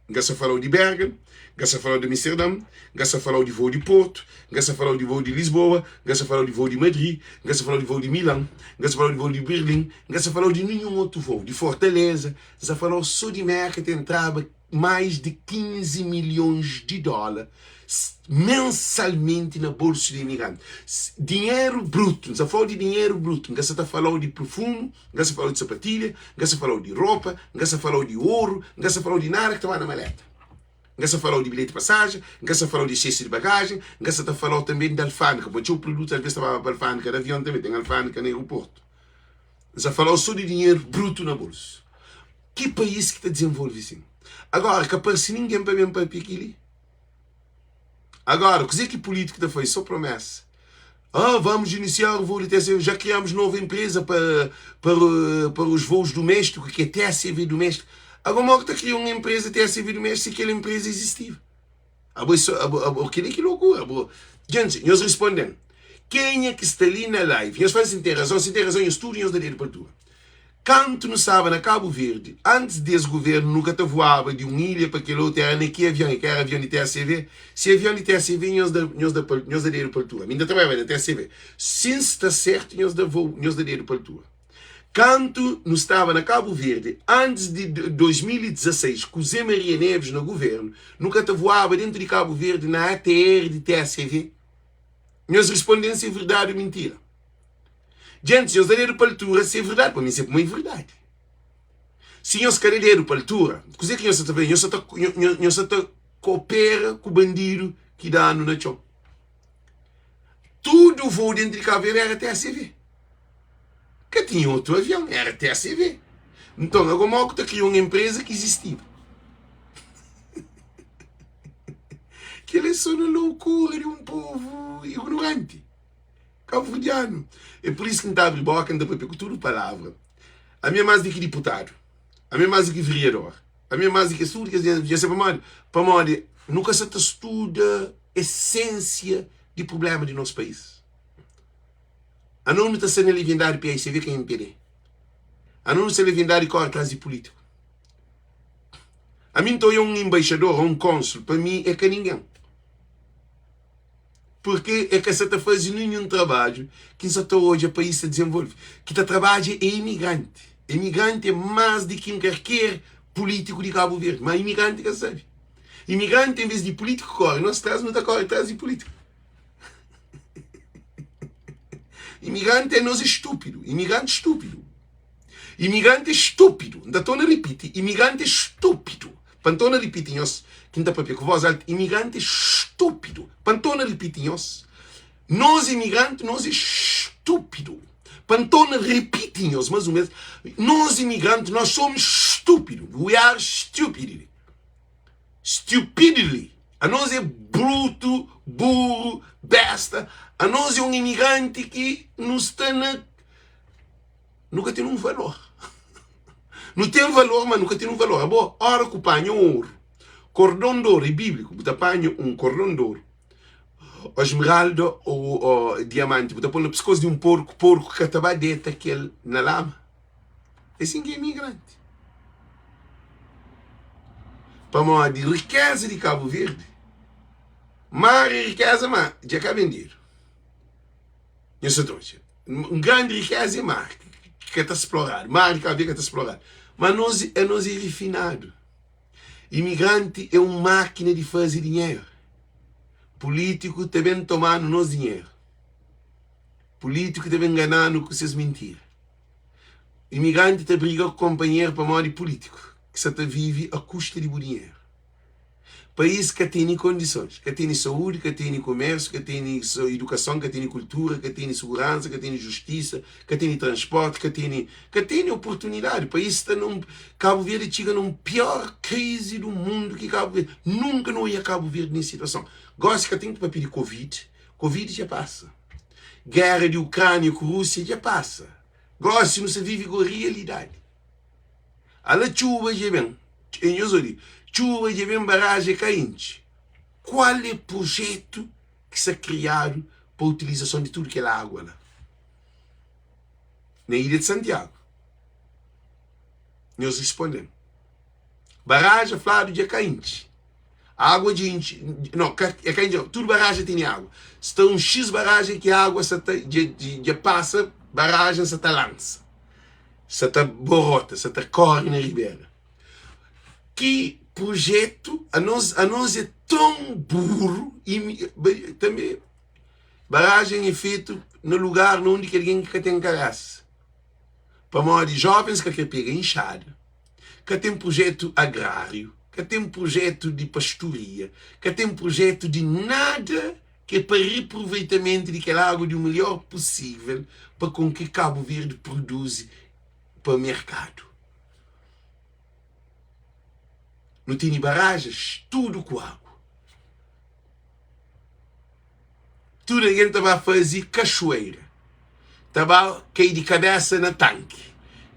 A: N ka sta fala-u di Bergen, N ka sta fala-u di Amsterdam, N ka sta fala-u di voo di Portu, N ka sta fala-u di voo di Lisboa, N ka sta fala-u di voo di Madrid, N ka sta fala-u di voo di Milan, N ka sta fala-u di voo di Berlin, N ka sta fala-u di ninhun otu voo, di Fortaleza, N sta fala-u so di Merka ta entraba mais di 15 milhons di dóla mensalmenti na bolsu di imigranti. Dinheru brutu, N sta fala-u di dinheru brutu, N ka sta ta fala-u di perfumu, N ka sta fala-u di sapatilha, N ka sta fala-u di ropa, N ka sta fala-u di oru, N ka sta fala-u di nada ki ta ba na maleta. N ka sta fala-u di bilheti pasajen, N ka sta fala-u di exsesu di bagajen, N ka sta ta fala-u tanbe di alfandega, pamodi txeu produtu alves ta baba pa alfandega di avion tanbe, ten alfandega na aeroportu. N sta fala-u so di dinheru brutu na bolsu. Ki país ki ta dizenvolve sin? Agora, ka parse ningen pa ben papia kili. Agora, kuzê ki pulítiku ta faze? So promesa. Ah, vamos iniciar o voo de TSV. Já criamos nova empresa para, para, para os voos domésticos, que é TSV doméstico. Agora, como é que tá criando uma empresa TSV doméstico se aquela empresa existia? Abo, isso, abo, abo, que que loucura, abo. Gente, nós respondem. Quem é que está ali na live? Nós falamos se tem razão, se tem razão, nós tudo nós dá dedo para altura. Kantu nu staba na Kabu Verdi, antis di es guvernu nu ka ta voaba di un ilha pa kel otu, era na ki avion? E ka era avion di TACV? Si avion di TACV nhos da nhos da nhos da dedu pa altura. Mi N ta trabadjaba na TACV. Si N sta sertu nhos da vou nhos da dedu pa altura. Kantu nu staba na Kabu Verdi, antis di 2016, ku Zé Maria Neves na guvernu, nu ka ta voaba dentu di Kabu Verdi na ATR di TACV? Nhos responde-m si é verdadi o mintira. Djentis, nhos da dedu pa altura si é verdadi. Pa mi se kuma é verdadi. Si nhos ka da dedu pa altura, kuzê ki nhos sa ta faze? Nhos sa ta, nhos sa ta kopera ku bandidu ki da-nu na txon. Tudu voo dentru di Kabu Verdi era TACV. Ka tinha otu avion, era TACV. Nton, ago mo ku ta kria un enpreza ki izistiba? Kel é so na loukura di un povu ignoranti. Kabuverdianu. É pur isu ki N ta abri boka, N ta papia ku tudu palavra. Ami é más di ki diputadu, ami é más di ki veriador, ami é más di ki es tudu kes dja dja se pamodi? Pamodi nu ka sa ta studa esensia di prublema di nos país. Anos nu ta sta na leviandadi PICV ka MPD. Anos nu sta na leviandadi kore tras di pulitiku. Ami N ta oia un enbaixador ou un konsul, pa mi é ka ningen. Purki e ka sa ta faze ninhun trabadju ki N sa ta odja país ta dizenvolve. Ki ta trabadja é imigranti. Imigranti é más di ki un karker pulítiku di Kabu Verdi. Má imigranti ka sabe. Imigranti en vez di pulítiku kóre nos tras, nu ta kóre tras di pulítiku. Imigranti é nos é stúpidu. Imigranti stúpidu. Imigranti é stúpidu. N ta torna ripiti, imigranti é stúpidu. Pa N torna ripiti nhos, ki N ta papia ku vós altu, imigranti é stúpidu. Pa N torna ripiti nhos, nos imigranti, nos é stúpidu. Pa N torna ripiti nhos más un bês, nos imigranti, nós somos stúpidu. We are stupidly. Stupidly. Anos é brutu, buru, besta. Anos é un imigranti ki nu sta na. Nu ka ten un valor. Nu ten valor, ma nu ka ten un valor. Abo, ora ku panha oru, kordon di oru, é bíbliku, bu ta panha un kordon di oru, o esmeralda o, o diamanti, bu ta pô-l na piskôs di un porku, porku ka ta ba deta kel na lama. É sin ki é imigranti. Pamodi rikéza di Kabu Verdi, mar é rikéza, ma dja ka bendedu. Nha sa ta odja. Un grandi rikéza é mar ki ka ta sploradu. Mar di Kabu Verdi ka ta sploradu. Ma anos, anos é rifinadu. Imigranti é un mákina di faze dinheru. Pulítiku ta ben toma-nu nos dinheru. Pulítiku ta ben ngana-nu ku ses mintira. Imigranti ta briga ku konpanheru pamodi pulítiku ki sa ta vive a kusta di bu dinheru. País ka tene kondisons, ka tene saúdi, ka tene kumérsiu, ka tene idukason, ka tene kultura, ka tene suguransa, ka tene justisa, ka tene transporti, ka tene, ka tene oportunidadi. País sta na un, Kabu Verdi txiga na un pior krizi du mundu ki Kabu Verdi, nunka no oia Kabu Verdi nes situason. Gosi ka ten ki papia di covid, covid dja pasa, géra di Ukrânia ku Rúsia dja pasa, gosi nu sta vive ku rialidadi. Ala txuba dja ben, e nhos obi, txuba dja ben baraja ka intxi. Kual é projetu ki sta kriadu pa utilizason di tudu kel agua la na ilha di Santiagu? Nhos risponde-m. Baraja fladu dja ka intxi. Agua dja intxi, no, ka, é ka intxi, tudu baraja tene agua. Sta un xis baraja ki agua sa ta, dja, dja pasa baraja sa ta lansa. Sa ta borota, sa ta kóre na ribera. Ki projetu, anos, anos é ton buru i tanbe barajen é fetu na lugar na undi ki algen ki ka ten kabesa. Pamodi jovens ka kre pega inxada, ka ten projetu agráriu, ka ten projetu di pastoria, ka ten projetu di nada ki é pa reproveitamentu di kel agu di u melhor pusível pa kon ki Kabu Verdi produzi pa merkadu. Nu tene barajas tudu ku agu. Tudu algen ta ba faze kaxueira, ta ba kai di kabesa na tanki,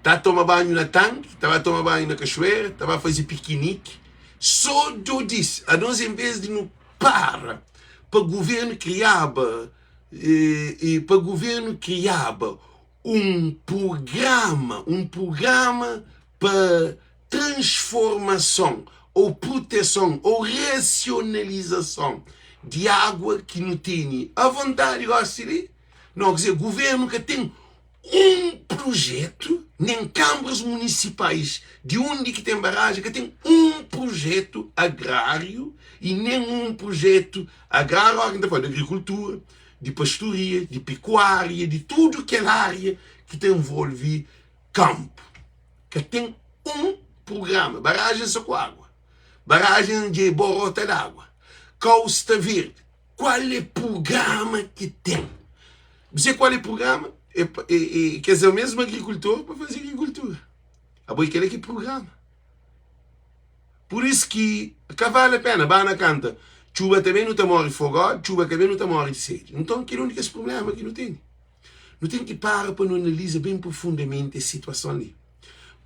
A: ta toma banhu na tanki, ta ba toma banhu na kaxueira, ta ba faze pikiniki. Sô dodis. Anos en vez di nu para pa governu kriaba pa governu kriaba un prugrama un prugrama pa transformason ou proteson ou rasionalizason di agua ki nu tene avontadi gosi li no k'ze governu ka ten un prujetu nen kanbras munisipais di undi ki ten barajen ka ten un prujetu agrariu i nen un prujetu agrariu ora ki N ta fala di agrikultura di pastoria di pekuaria di tudu kel aria ki ta envolvi kanpu ka ten un prugrama barajen sa ku agua barajen dja e borota di agua kau sta verdi Kual é prugrama ki ten? Bu se kual é prugrama? É, é, é, kes é o mesmu agrikultor pa faze agrikultura. Abo é kela ki prugrama. Pur isu ki ka vale a pena ba na kanta txuba ta ben nu ta morre fogadu, txuba ka ben nu ta morre di sedi. Nton kel é un di kes prublema ki nu tene. Nu ten ki para pa nu analiza ben profundamenti es situason li.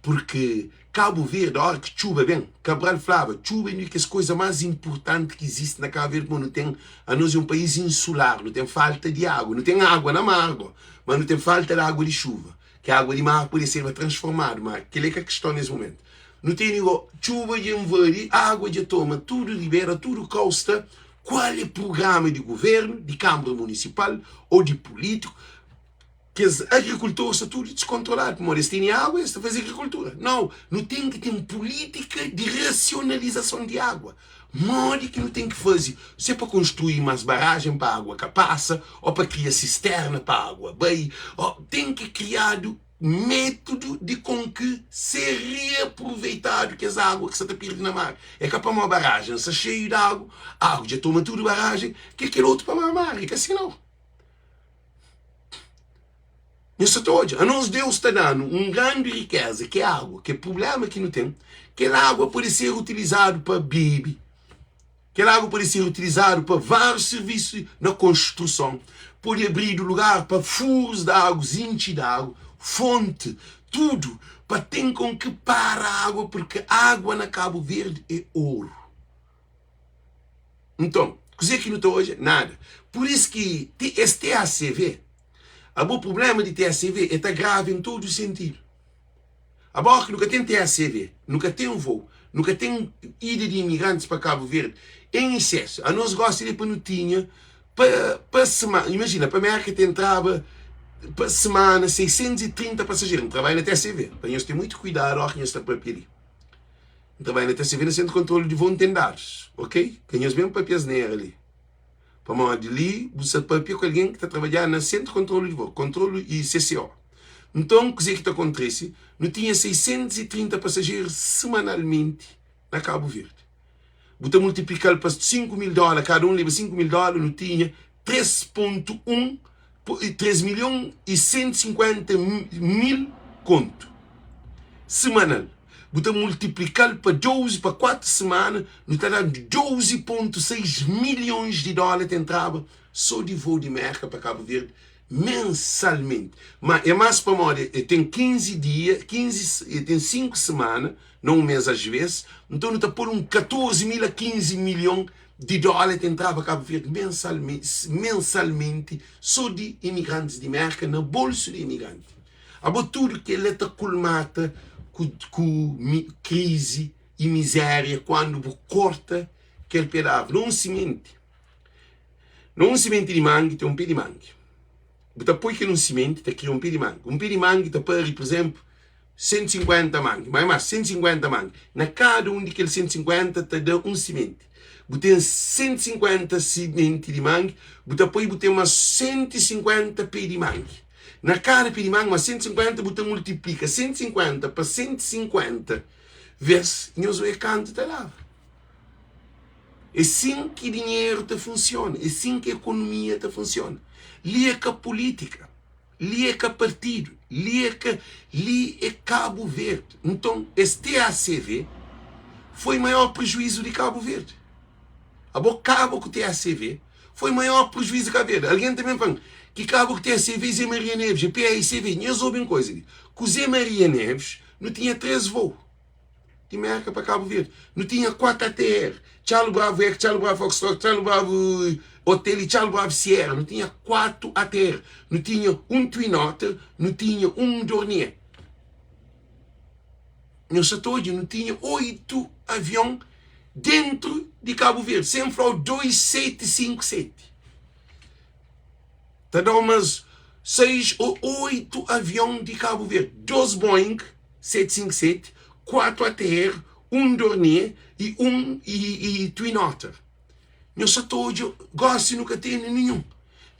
A: Purki Kabu Verdi, óra ki txuba ben, Cabral flaba, txuba é un di kes koza más inpurtanti ki izisti na Kabu Verdi, pamodi nu ten, anos é un país insular, nu ten falta di agu, nu ten agua na mar go, ma nu ten falta di agua di txuba, ki agua di mar pode serba transformadu, ma kel-li é ka kiston nes mumentu. Nu tene go, txuba dja invadi, agua dja toma tudu ribera, tudu kau sta. Kual é prugrama di guvernu, di kanbra munisipal ô di pulítiku? Kes agrikultor sta tudu diskontroladu pamodi es tene agu es ta faze agrikultura. Nau, nu ten ki ten pulítika di rasionalizason di agua. Modi ki nu ten ki faze? Se pa konstrui mas barajen pa agua ka pasa ô pa kria sisterna pa agua bai ô ten ki kriadu métudu di kon ki ser reaproveitadu kes agua ki sa ta pirdi na mar. É ka pamodi barajen sta xeiu di agu, agu dja toma tudu barajen, ki kel otu pa ba mar. É ka si nau. Nhos sa ta odja, anos Deus ta da-nu un grandi rikeza, ki é agu, ki é prubléma ki nu ten. Kel agu pode ser utilizadu pa bebe, kel agu pode ser utilizadu pa várius sirvisu na konstruson, pode abridu lugar pa furus di agu, intxi di agu, fonti, tudu pa ten kon ki para agu, purki agu na Kabu Verdi é oru. Nton, kuzê ki nu ta odja? Nada. Pur isu ki ti es TACV, abo prubléma di TACV e ta grave en todu sentidu. Abo ki nu ka ten TACV, nu ka ten voo, nu ka ten ida di imigrantis pa Kabu Verdi en isesu. Anos gosi li pa nu tinha pa pa semana, imajina pa Merka ta entraba pa semana 630 pasajeru. N trabadja na TACV, pa nhos ten muitu kuidadu óras ki nhos ta papia li. N ta bai na TCV na Sentru Kontrolu di Voo N ten dadus, ok? Ka nhos ben papia asnera li. Pamodi li bu sa papia ku algen ki ta trabadja na Sentru Kontrolu di Voo, Kontrolu i CCO. Nton, kuzê ki ta kontise? Nu tinha 630 pasajeru semanalmenti na Kabu Verdi. Bu ta multiplika-l pa 5 mil dóla, kada un leba 5 mil dóla, nu tinha 3.1 3 milhon i 150 mil kontu semanal. Bu ta multiplika-l pa 12, pa 4 semana, nu ta da 12.6 milhons di dóla ta entraba sô di voo di Mérka pa Kabu Verdi mensalmenti. Ma é más pamodi e ten 15 dia, 15, e ten 5 semana na un mês asvês, nton nu ta pô-l un 14 mil a 15 milhon di dóla ta entraba Kabu Verdi mensalmenti sô di imigrantis di Mérka na bolsu di imigranti. Abo tudu kel-la ta kulmata ku ku krizi i mizéria kuandu bu korta kel pé di arvi. Na un simenti, na un simenti di mangi ten un pé di mangi. Bu ta poi kel un simenti ta kria un pé di mangi. Un pé di mangi ta pari, pur izénplu, 150 mangi, ma é más, 150 mangi. Na kada un di kel 150 ta da un simenti. Bu ten 150 simenti di mangi, bu ta poi bu ten más 150 pé di mangi. Na kada pé di mangi, más 150, bu ta multiplika 150 pa 150 vês, nhos oia kantu ta daba. É sin ki dinheru ta funsiona, é sin ki ekonomia ta funsiona. Li é ka pulítika. Li é ka partidu, li é ka, li é Kabu Verdi. Nton, es TACV foi maior prejuízu di Kabu Verdi. Abo kaba ku TACV foi maior prejuízu di Kabu Verdi. Algen ta ben fla-m ki kaba ku TACV Zé Maria Neves, é PAICV. Nhos obi un koza li, ku Zé Maria Neves nu tinha 3 voo. Di Merka pa Kabu Verdi nu tinha 4 ATR, Txalu Bravu Eco, Txalu Bravu Foxtrot, Txalu Bravu Hotel i Txalu Bravu Sierra. Nu tinha 4 ATR, nu tinha un Twin Otter, nu tinha un Dornier. Nhos sa ta odja, nu tinha 8 avion dentru di Kabu Verdi, sen fla-u 2757. Ta da umas 6 ô 8 avion di Kabu Verdi, 2 Boeing 757, 4 ATR, un Dornier i un i Twin Otter. Nhos sa ta odja, gosi nu ka tene ninhun.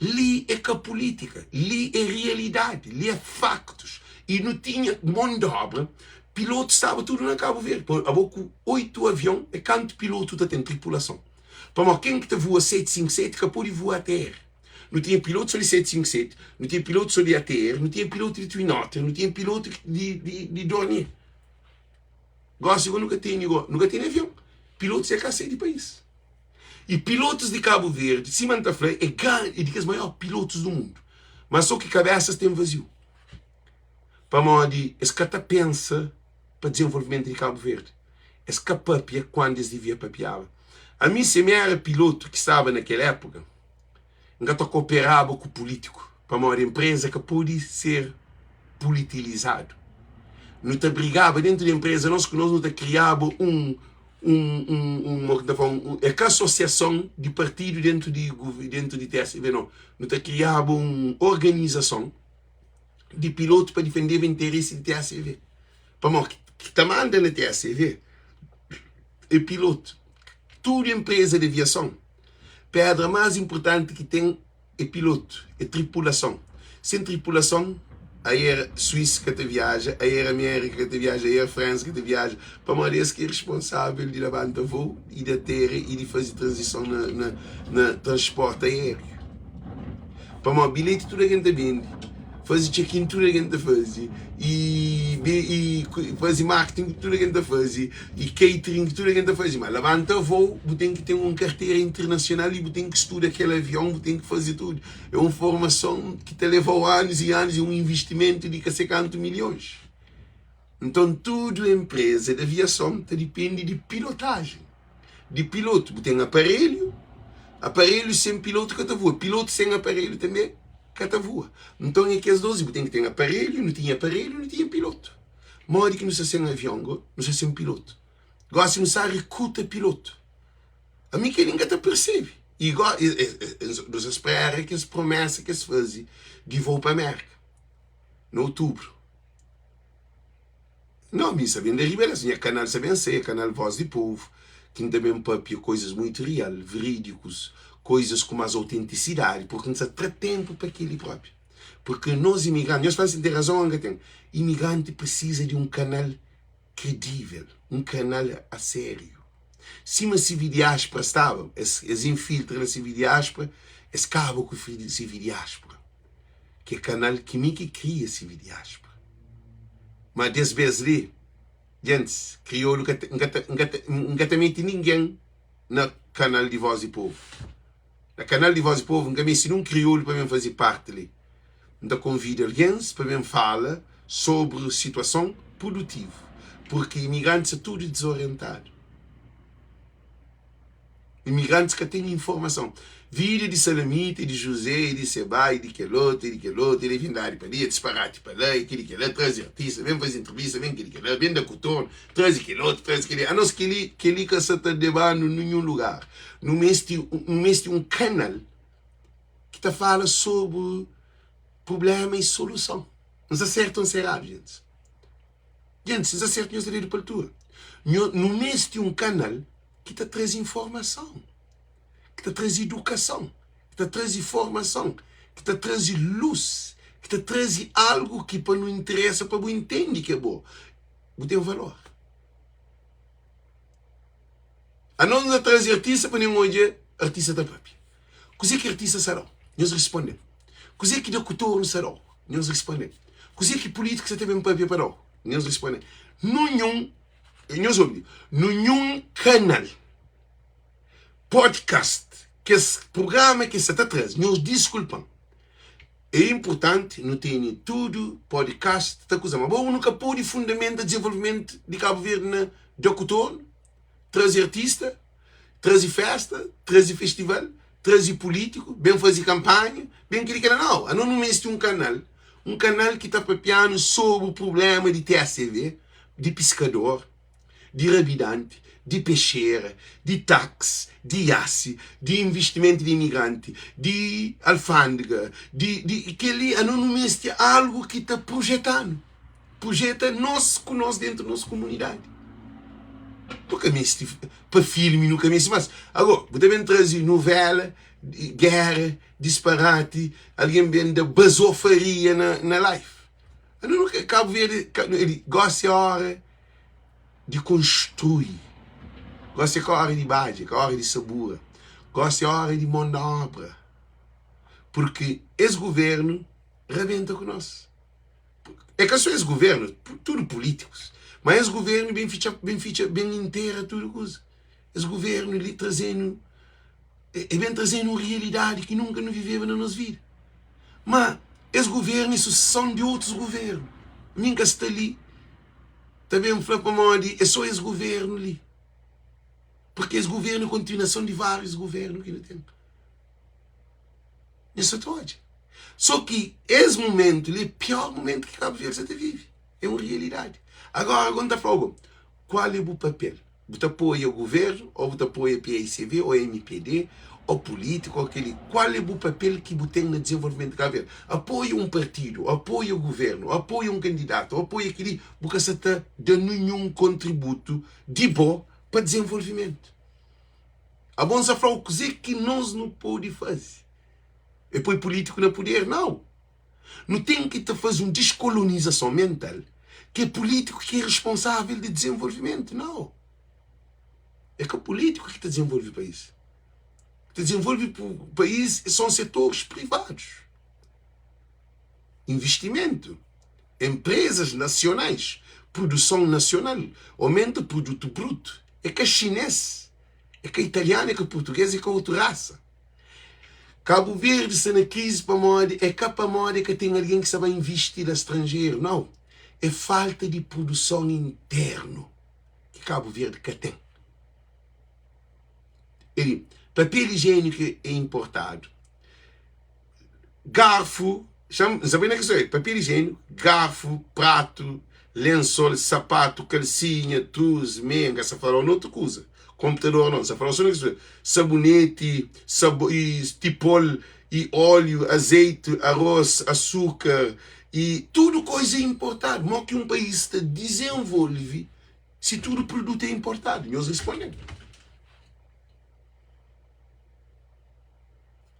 A: Li é ka pulítika, li é rialidadi, li é faktus. I nu tinha mon d'obra, pilotu staba tudu na Kabu Verdi. Abo ku 8 avion, é kantu pilotu ta ten? Tripulason. Pamodi ken ki ta vua 757 ka pode vua ATR. Nu tinha pilotu so di 757, nu tinha pilotu so di ATR, nu tinha pilotu di Twin Otter, nu tinha pilotu di, di, di Dornier. Gosi go nu ka tene go, nu ka tene avion. Pilotus é ka sai di país. E pilotus di Kabu Verdi, sima N ta fla, é grandi, é di kes maior pilotus du mundu. Mas so ki kabesas ten vaziu. Pamodi es ka ta pensa pa dizenvolvimentu di Kabu Verdi. Es ka papia kuandu es divia papiaba. Ami, si mi era pilotu ki staba na kel époka, N ka ta koperaba ku pulítiku, pamodi enpreza ka pode ser pulitilizadu. Nu ta brigaba dentu di enpreza, nos ku nos, nu ta kriaba un. un, un, un, mo ki N ta fla, un, é ka asosiason di partidu dentu di, dentu di TSV, no. Nu ta kriaba un organizason di pilotu pa difendeba interesi di TSV. Pamodi ki ta manda na TSV é pilotu. Tudu enpreza di aviason, pedra más inpurtanti ki ten é pilotu, é tripulason. Sen tripulason, Air Suisse ka ta viaja, Air Amérika ka ta viaja, Air France ka ta viaja, pamodi es ki é responsável di labanta voo i di atera i di faze tranzison na, na, na transporti aériu. Pamodi bilheti tudu algen ta bende, faze check-in tudu algen ta faze, i i faze marketing tudu algen ta faze, i catering tudu algen ta faze. Ma labanta voo bu ten ki ten un kartera internasional i bu ten ki studa kel avion, bu ten ki faze tudu. É un formason ki ta leva-u anus i anus, é un investimentu di ka se kantu milhons. Nton tudu enpreza di aviason ta dipende di pilotajen, di pilotu. Bu ten aparelhu, aparelhu sen pilotu ka ta voa, pilotu sen aparelhu tanbe ka ta voa. Nton é kes dos, bu ten ki ten aparelhu, nu tinha aparelhu, nu tinha pilotu. Modi ki nu sta sen avion go? Nu sta sen pilotu. Gosi nu sta rikruta pilotu. Ami kel-li N ka ta persebe. I go, nu sta spera kes promesa ki es faze di vou pa Mérka na otubru. Não, mi sa ben da riba des. Nha kanal sa ben sai, é kanal Voz di Povo, ki N ta ben papia koizas muitu real, verídikus, koizas ku más autentisidadi, purki N sa tra tenpu pa kel-li propi. Purki nos imigranti, nhos fla si N ten razon ô N ka ten, imigranti prisiza di un kanal kredível, un kanal a sériu. Sima CV Diáspora staba, es, es infiltra na CV Diáspora, es kaba ku CV Diáspora. Ki é kanal ki mi ki kria CV Diáspora. Ma des bes li, gentis, kriolu ka ta, N ka ta, N ka ta, N ka ta mete ningen na kanal di Voz di Povu. Na kanal di Voz di Povu N ka meste nun kriolu pa ben faze parti li. N ta konvida algens pa ben fala sobri situason produtivu, purki imigrantis sta tudu dizorientadu. Imigrantis ka ten informason. Vida di Salamita, di Juzé, di Sebá, di kel otu, di kel otu, di vindadi pa li, disparati pa la, kel-li, kel-la, traze artista, ben faze intrivista, ben kel-li, kel-la, ben da kutornu, traze kel otu, traze kel-li. Anos kel-li, kel-li ka sa ta leba-nu ninhun lugar. Nu meste, nu meste un kanal ki ta fala sobri prubléma i soluson. N sta sertu ô N sta eradu, gentis? Gentis, N sta sertu, nhos ta dedu pa altura. Nho, nu meste un kanal ki ta traze informason. ki ta traze idukason, ki ta traze formason, ki ta traze lus, ki ta traze algu ki pa nu interesa pa bu intende ki abo bu ten valor. Anos nu ta traze artista pa nen odja artista ta papia. Kuzê ki artista sa dau? Nhos responde-m. Kuzê ki dokutor sa dau? Nhos responde-m. Kuzê ki pulítiku sa ta ben papia pa dau? Nhos responde-m. Nunhun, nhos obi, nunhun kanal. Podcast, kes prugrama ki sa ta traze, nhos diskulpa-m, é inpurtanti nu tene tudu podcast ta kuza, ma bo nu ka pode fundamenta dizenvolvimentu di Kabu Verdi na da kutornu, traze artista, traze festa, traze festival, traze pulítiku, ben faze kanpanha, ben kili kila. Nau, ano nu meste un kanal, un kanal ki ta papia-nu sobri prublema di TSV, di piskador, di rabidanti, di pexera, di tax, di iasi, di investimentu di imigranti, di alfandega, di, di kel-li ano nu meste algu ki ta projeta-nu, projeta nos ku nos dentu nos komunidadi. Nu ka meste pa filmi, nu ka meste mas. Ago, bu ta ben traze novela, géra, disparati, algen ben da bazofaria na, na life. Ano nu ka, Kabu Verdi, gosi é óra di konstrui. Gosi é ka óra di badja, é ka óra di sabura. Gosi é óra di mon di óbra. Purki es guvernu rabenta ku nos. É ka so es guvernu, tudu pulítikus. Ma es guvernu ben fitxa, ben fitxa, ben intera tudu kuza. Es guvernu li traze-nu, e ben traze-nu un rialidadi ki nunka nu viveba na nos vida. Ma es guvernu é suseson di otus guvernu. Mi N ka sta li ta ben fla pamodi é sô es guvernu li. Purki es guvernu é kontinuason di várius guvernu ki nu ten. Nhos sa ta odja. Sô ki es mumentu li é pior mumentu ki Kabu Verdi sa ta vive. É un rialidadi. Agora, agora N ta fla-u, kual é bu papel? Bu ta apoia guvernu ô bu ta apoia paicv ô mpd ô pulítiku ô kel-li? Kual é bu papel ki bu ten na dizenvolvimentu di Kabu Verdi? Apoia un partidu, apoia guvernu, apoia un kandidatu, apoia kel-li, bu ka sa ta da ninhun kontributu di bo pa dizenvolvimentu. Abo N sa fla-u kuzê ki nos nu pode faze. É poi pulítiku na puder? Nau! Nu ten ki ta faze un diskolonizason mental ki é pulítiku ki é responsável di dizenvolvimentu. Nau! É ka pulítiku ki ta dizenvolve país. Ki ta dizenvolve país son setoris privadus. Investimentu, enprezas nasionais, produson nasional, omenta produtu brutu. É ka xinês, é ka italianu, é ka purtugês, é ka otu rasa. Kabu Verdi sta na krizi pamodi é ka pamodi é ka ten algen ki sta ba invisti la stranjeru, nau, é falta di produson internu ki Kabu Verdi ka ten. Eli, papel ijieniku é inportadu, garfu, xa-m, N sabe na ki sta, papel ijieniku, garfu, pratu, lensol, sapatu, kalsinha, trus, meia, N ka sta fala-u na otu kuza, konputador nau, N sta fala-u so na kes saboneti, sabo, i tipol, i óliu, azeiti, arôs, asukar, i tudu koza é inportadu. Mó ki un país ta dizenvolve si tudu produtu é inportadu? Nhos responde-m.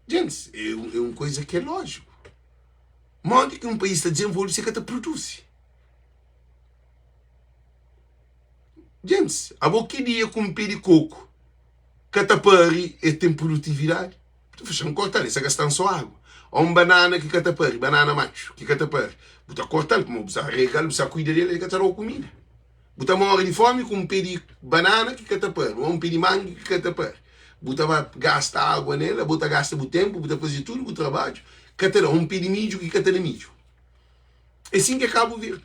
A: Gentis, é un koza ki é lójiku. Modi ki un país ta dizenvolve si el ka ta produzi? Gentis, abo ki dia ku un pé di koku ka ta pari el ten produtividadi? Bu ta fla, xa-m korta-l, el sta gasta-m sô agu. Ô un banana ki ka ta pari, banana matxu ki ka ta pari, bu ta korta-l pamodi bu sta rega-l, bu sta kuida di el, el ka ta da-u kumida. Bu ta móre di fómi ku un pé di banana ki ka ta pari, ô un pé di mangi ki ka ta pari. Bu ta ba gasta agu na el, bu ta gasta bu ténpu, bu ta faze tudu bu trabadju, ka ta da. Un pé di midju ki ka ta da midju. É sin ki é Kabu Verdi.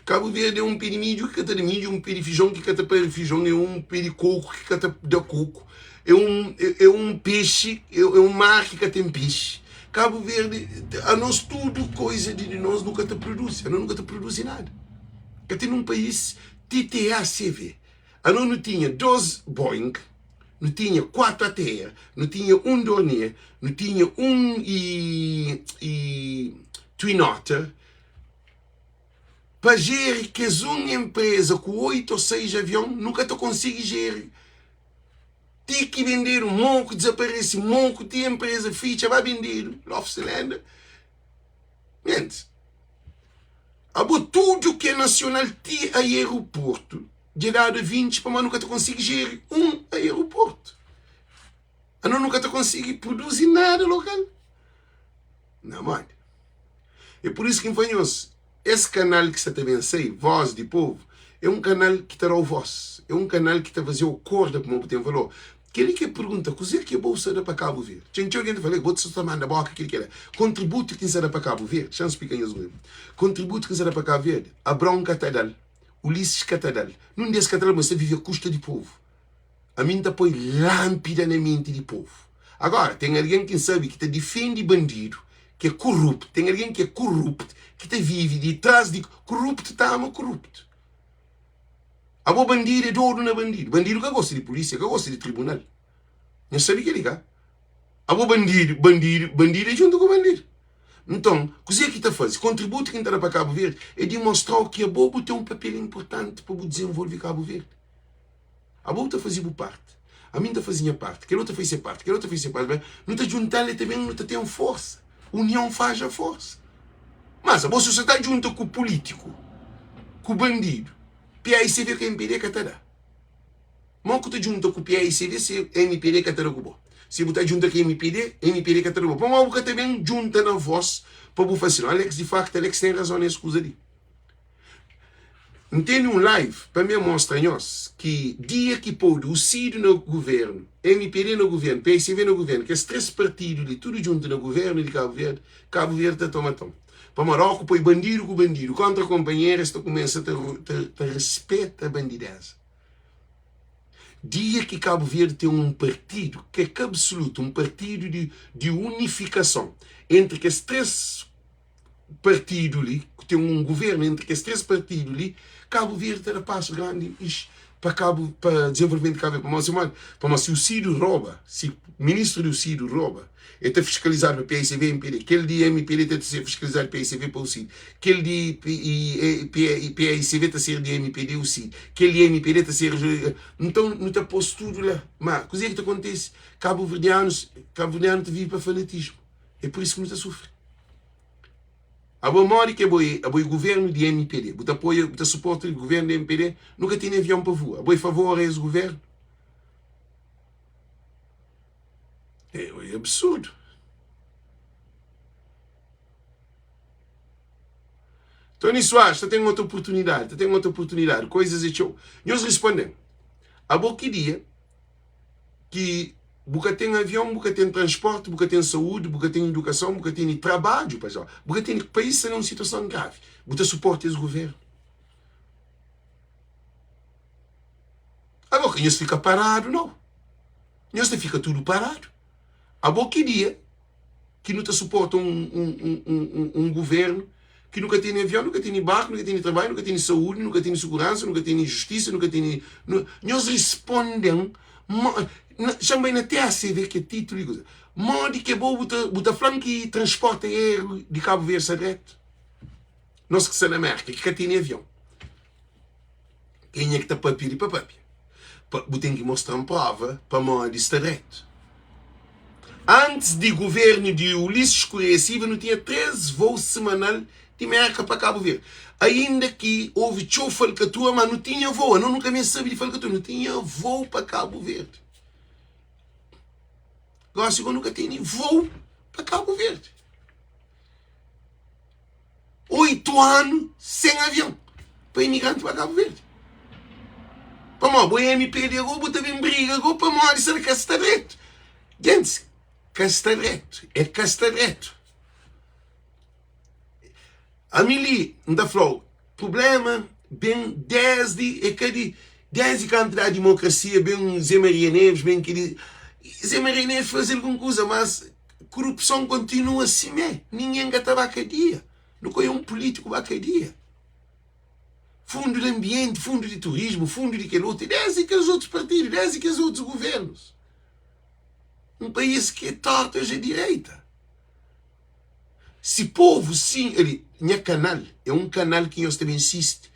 A: Kabu Verdi é un pé di midju ki ka ta da midju, un pé di fijon ki ka ta pari fijon, é un pé di koku ki ka ta da koku, é un, é un pexi, é un mar ki ka ten pexi. Kabu Verdi, anos tudu koiza di di nos nu ka ta produzi, anos nu ka ta produzi nada. Ka ten un país TTACV. Anos nu tinha 2 Boeing, nu tinha 4 ATR, nu tinha un Dornier, nu tinha un i, i Twin Otter. Pa jeri kes un enpreza ku 8 o 6 avion, nu ka ta konsigi jeri. Ti ki bendedu, moku dizaparese, moku ti enpreza fitxa, ba bendedu, Lof Cylinder. Menti. Abo tudu ki é nasional ti aeroportu dja dadu 20 pamodi nu ka ta konsigi jeri un aeroportu. Ano nu ka ta konsigi produzi nada lokal. Na modi. É pur isu ki N fla nhos, es kanal ki sta ta ben sai, Voz di Povu, é un kanal ki ta da-u voz, é un kanal ki ta faze-u korda pamodi bu ten valor. Kel-li ki é pergunta, kuzê ki bo sta da pa Kabu Verdi? Txeu txeu algen ta fla, bo ta manda boka kel ki la. Kontributu ki N sta da pa Kabu Verdi, xa N splika nhos un Kontributu ki N sta da pa Kabu Verdi, Abraon ka ta da-l, Ulisses ka ta da-l, nun di es ka ta da-l, ma es ta vive a kusta di povu. Ami N ta poi lánpida na menti di povu. Agora, ten algen ki N sabe ki ta difende bandidu, ki é koruptu, ten algen ki é koruptu, ki ta vive di tras di koruptu ta ama koruptu. Abo bandidu é dodu na bandidu. Bandidu ka gosta di pulísia, ka gosta di tribunal. Nhos sabe kel-li, ka? Abo bandidu, bandidu, bandidu é djuntu ku bandidu. Nton, kuzê ki ta faze? Kontributu ki N ta da pa Kabu Verdi é di mostra-u ki abo bu ten un papel inportanti pa bu dizenvolve Kabu Verdi. Abo bu ta faze bu parti, ami N ta faze nha parti, kel otu ta faze se parti, kel otu ta faze se parti. Nu ta djunta-l e ta ben nu ta ten forsa. Union faz a forsa. Mas abo si bu sa ta djunta ku pulítiku, ku bandidu, PAICV ku mpd ka ta da. Mo ku ta djunta ku PAICV si mpd ka ta da ku bo? Si bu ta djunta ku mpd, mpd ka ta da ku bo. Pamodi bu ka ta ben djunta na vos pa bu fla si, Alex, di faktu Alex ten razon nes kuza li. N tene un live pa mi mostra nhos ki dia ki podu UCID na guvernu, mpd na guvernu, PSV na guvernu, kes 3 partidu li tudu djuntu na guvernu di Kabu Verdi, Kabu Verdi ta toma ton. Pamodi ó ku poi bandidu ku bandidu kontra konpanheru es ta kumesa ta ta rispeta bandideza. Dia ki Kabu Verdi ten un partidu ki é ka absolutu, un partidu di di unifikason entri kes 3 partidu li, ku ten un guvernu entri kes 3 partidu li, Kabu Verdi ta da pasu grandi. pa Kabu pa dizenvolvimentu di Kabu Verdi pamodi si modi pamodi si UCID roba si ministru di UCID roba el ta fiskalizadu pa PICV MPD kel di MPD ta ser fiskalizadu pa PICV pa UCID kel di PICV ta ser di MPD UCID kel di MPD ta ser nton nu ta pos tudu la ma kuzê ki ta kontise kabuverdianus kabuverdianu ta vive pa fanatismu é pur isu ki nu ta sufri. Abo modi ki abo é? Abo é governo di mpd? Bu ta apoia, bu ta suporta governo di mpd? Nu ka tene avion pa voa. Abo é favor a es governo? É, é absurdo. Tony Soares, ta ten outra oportunidade, ta ten outra oportunidade. Coisas é txeu. Nhos responden. Abo ki dia ki bu ka ten avion, bu ka ten transporti, bu ka ten saúdi, bu ka ten idukason, bu ka tene trabadju pa já, bu ka tene, país sta na un situason gravi, bu ta suporta es guvernu? Abo ka nhos fika paradu nau, nhos ta fika tudu paradu. Abo ki dia ki nu ta suporta un, un, un, un, un guvernu ki nu ka tene avion, nu ka tene barku, nu ka tene trabadju, nu ka tene saúdi, nu ka tene suguransa, nu ka tene justisa, nu ka tene. Nu, nhos risponde-m, xa-m bai na TACV ki é titulu di kuza. Modi ki bo bu ta, bu ta fla-m ki transporti aériu di Kabu Verdi sta dretu? Nos ki sta na Mérka, ki ka tene avion. Kenha ki ta papia di pa papia? Pa, bu ten ki mostra-m prova pamodi sta dretu. Antis di guvernu di Ulisses Correia Silva nu tinha 3 vou semanal di Merka pa Kabu Verdi. Ainda ki houve txeu falkatrua ma nu tinha vou. Ano nu ka meste sabe di falkatrua, nu tinha vou pa Kabu Verdi. Gosi go nu ka tene vou pa Kabu Verdi. 8 anu sen avion pa imigranti ba Kabu Verdi. Pamodi bo é MP di ago, bu ta ben briga ago pamodi sera ka sta dretu. Gentis, ka sta dretu, é ka sta dretu. Ami li N ta fla-u, prublema ben desdi, é ka di, desdi kantu da dimokrasia ben Zé Maria Neves, ben kili, Zé Maria Neves faze algun kuza, mas Korupson kontinua simé, ningen ka ta ba kadia. Nu ka é un pulítiku ba kadia. Fundu di anbienti, fundu di turismu, fundu di kel otu, désdi kes otus partidu, désdi kes otus governus. Un país ki é tortu es é direita. Si povu sin, ali, nha kanal é un kanal ki nhos ta ben sisti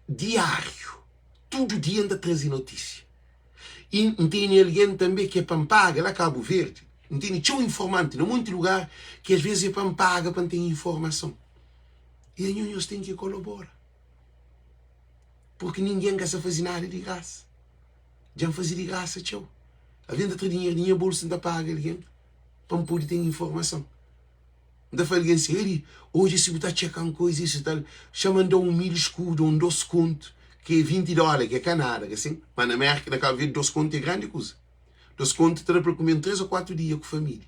A: diáriu. Tudu dia N ta traze notísia. I N tene algen tanbe ki é pa N paga la Kabu Verdi. N tene txeu informanti na monti lugar ki as ves é pa N paga pa N ten informason. I anho nhos ten ki kolabora. Purki ningen ka sa faze nada di grasa. Dja N faze di grasa txeu. Algen ta tra dinheru di nha bolsu N ta paga algen pa N pode ten informason. N ta fla algen si, Eri, odja si bu ta txeka-m koiza isu tal, xa manda-u un mil skudu, un dos kontu, ki é 20 dóla, ki é ka nada, ka sin? Ma na Mérka, na Kabu Verdi, dos kontu é grandi kuza. Dos kontu ta da pa kume un três ô kuatu dia ku família,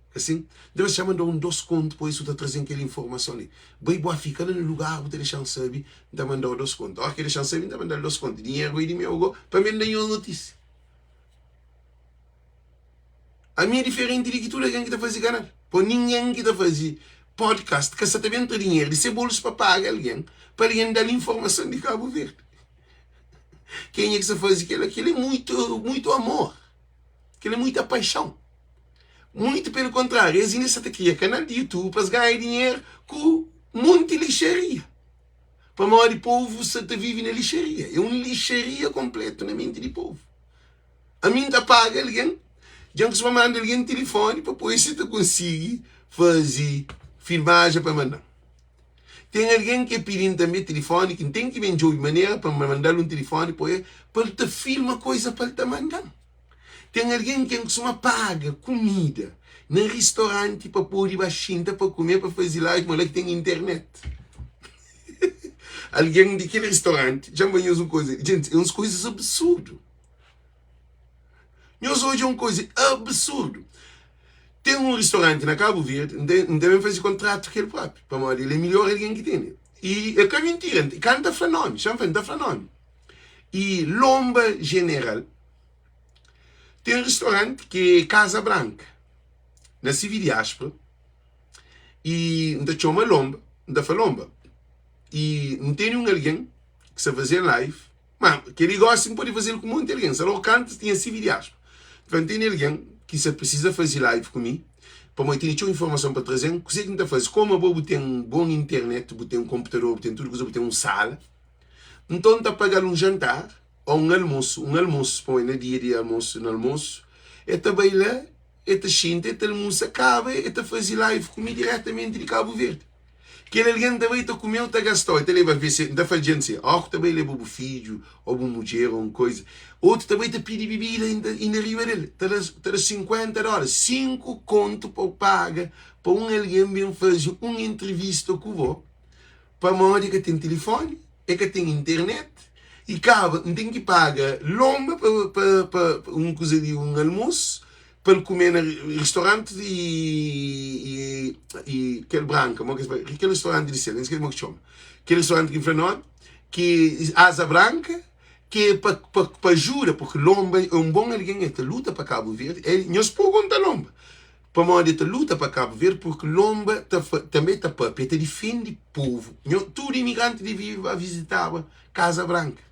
A: ka sin? N ta fla, xa manda-u un dos kontu, pa isu ta traze-m kel informason li. Bai bu a fika la na lugar, bu ta dexa-m sabe, N ta manda-u dos kontu. Óra ki el dexa-m sabe, N ta manda-l dos kontu. Dinheru bai di meu go, pa mi N da nhos notísia. Ami é diferenti di ki tudu algen ki ta faze kanal. Po ningen ki ta faze podcast ka sa ta ben tra dinheru di se bolsu pa paga algen pa algen da-l informason di Kabu Verdi. Kenha ki sa faze kel-la? Kel-la é muitu, muitu amor. Kel-la é muita paixon. Muitu pelu kontráriu, es inda sa ta kria kanal di YouTube pa es ganha dinheru ku monti lixaria. Pamodi povu sa ta vive na lixaria. É un lixaria konpletu na menti di povu. Ami N ta paga algen, dja N kustuma manda algen tilifoni pa poi si ta konsigi faze filmajen pa manda-m. Ten algen ki pidi-m tanbe tilifoni ki N ten ki ben djobe manera pa N manda-l un tilifoni pa el pa el ta filma koiza pa el ta manda-m. Ten algen ki N kustuma paga kumida na ristoranti pa pode ba xinta pa kume pa faze live ma la ki ten internet. Algen di kel ristoranti dja N ba nhos un koiza, jenti, é uns koizas absurdu. Nhos odja un koiza absurdu. Ten un ristoranti na Kabu Verdi, N ta ben faze kontratu ku el propi, pamodi el é midjor algen ki tene. I é ka mintira, N ka N ta fla nomi, xa N fla, N ta fla nomi. I Lomba Jeneral ten ristoranti ki é Kaza Branka, na Sivi-Diáspora, i N ta txoma Lomba, N ta fla Lomba, i N tene un algen ki sta faze live. Ma kel-li gósi N pode faze-l ku monti algen. Salor kantu tinha sivi diáspora. N fla, N tene algen ki sa prisiza faze live ku mi, pamodi tene txeu informason pa traze-m. Kuzê ki N ta faze? Komu abo bu ten bon internet, bu ten konputador, bu ten tudu kuza, bu ten un sala, nton N ta paga-l un jantar ô un almosu, un almosu, pamodi na dia di almosu, na almosu, el ta bai la, el ta xinta, el ta almusa, kaba, el ta faze live ku mi diretamenti di Kabu Verdi. Kel algen ta bai ta kume-u, ta gasta-u, el ta leba vc. N ta fla djenti si, óki ta bai leba bu fidju ô bu mudjer ô un koiza. Otu ta bai ta pidi bibida inda inda riba del, ta da ta da 50 dóla, 5 kontu pa bu paga pa un algen ben faze un entrivista ku bo, pamodi e ka ten tilifoni, e ka ten internet, i kaba N ten ki paga lonba pa pa pa un kuza di un almosu. Pa el kume na ristoranti i i kel branka mo kel ristoranti di sel N skese mo ki txoma kel ristoranti ki N fla nomi ki asa branka ki é pa pa pa ajuda porque lonba é un bon algen el ta luta pa Kabu Verdi el nhos pergunta lonba pamodi el ta luta pa Kabu Verdi porque lonba ta tanbe ta papia ta difende povu nho tudu imigranti devia ba vizitaba kaza branka.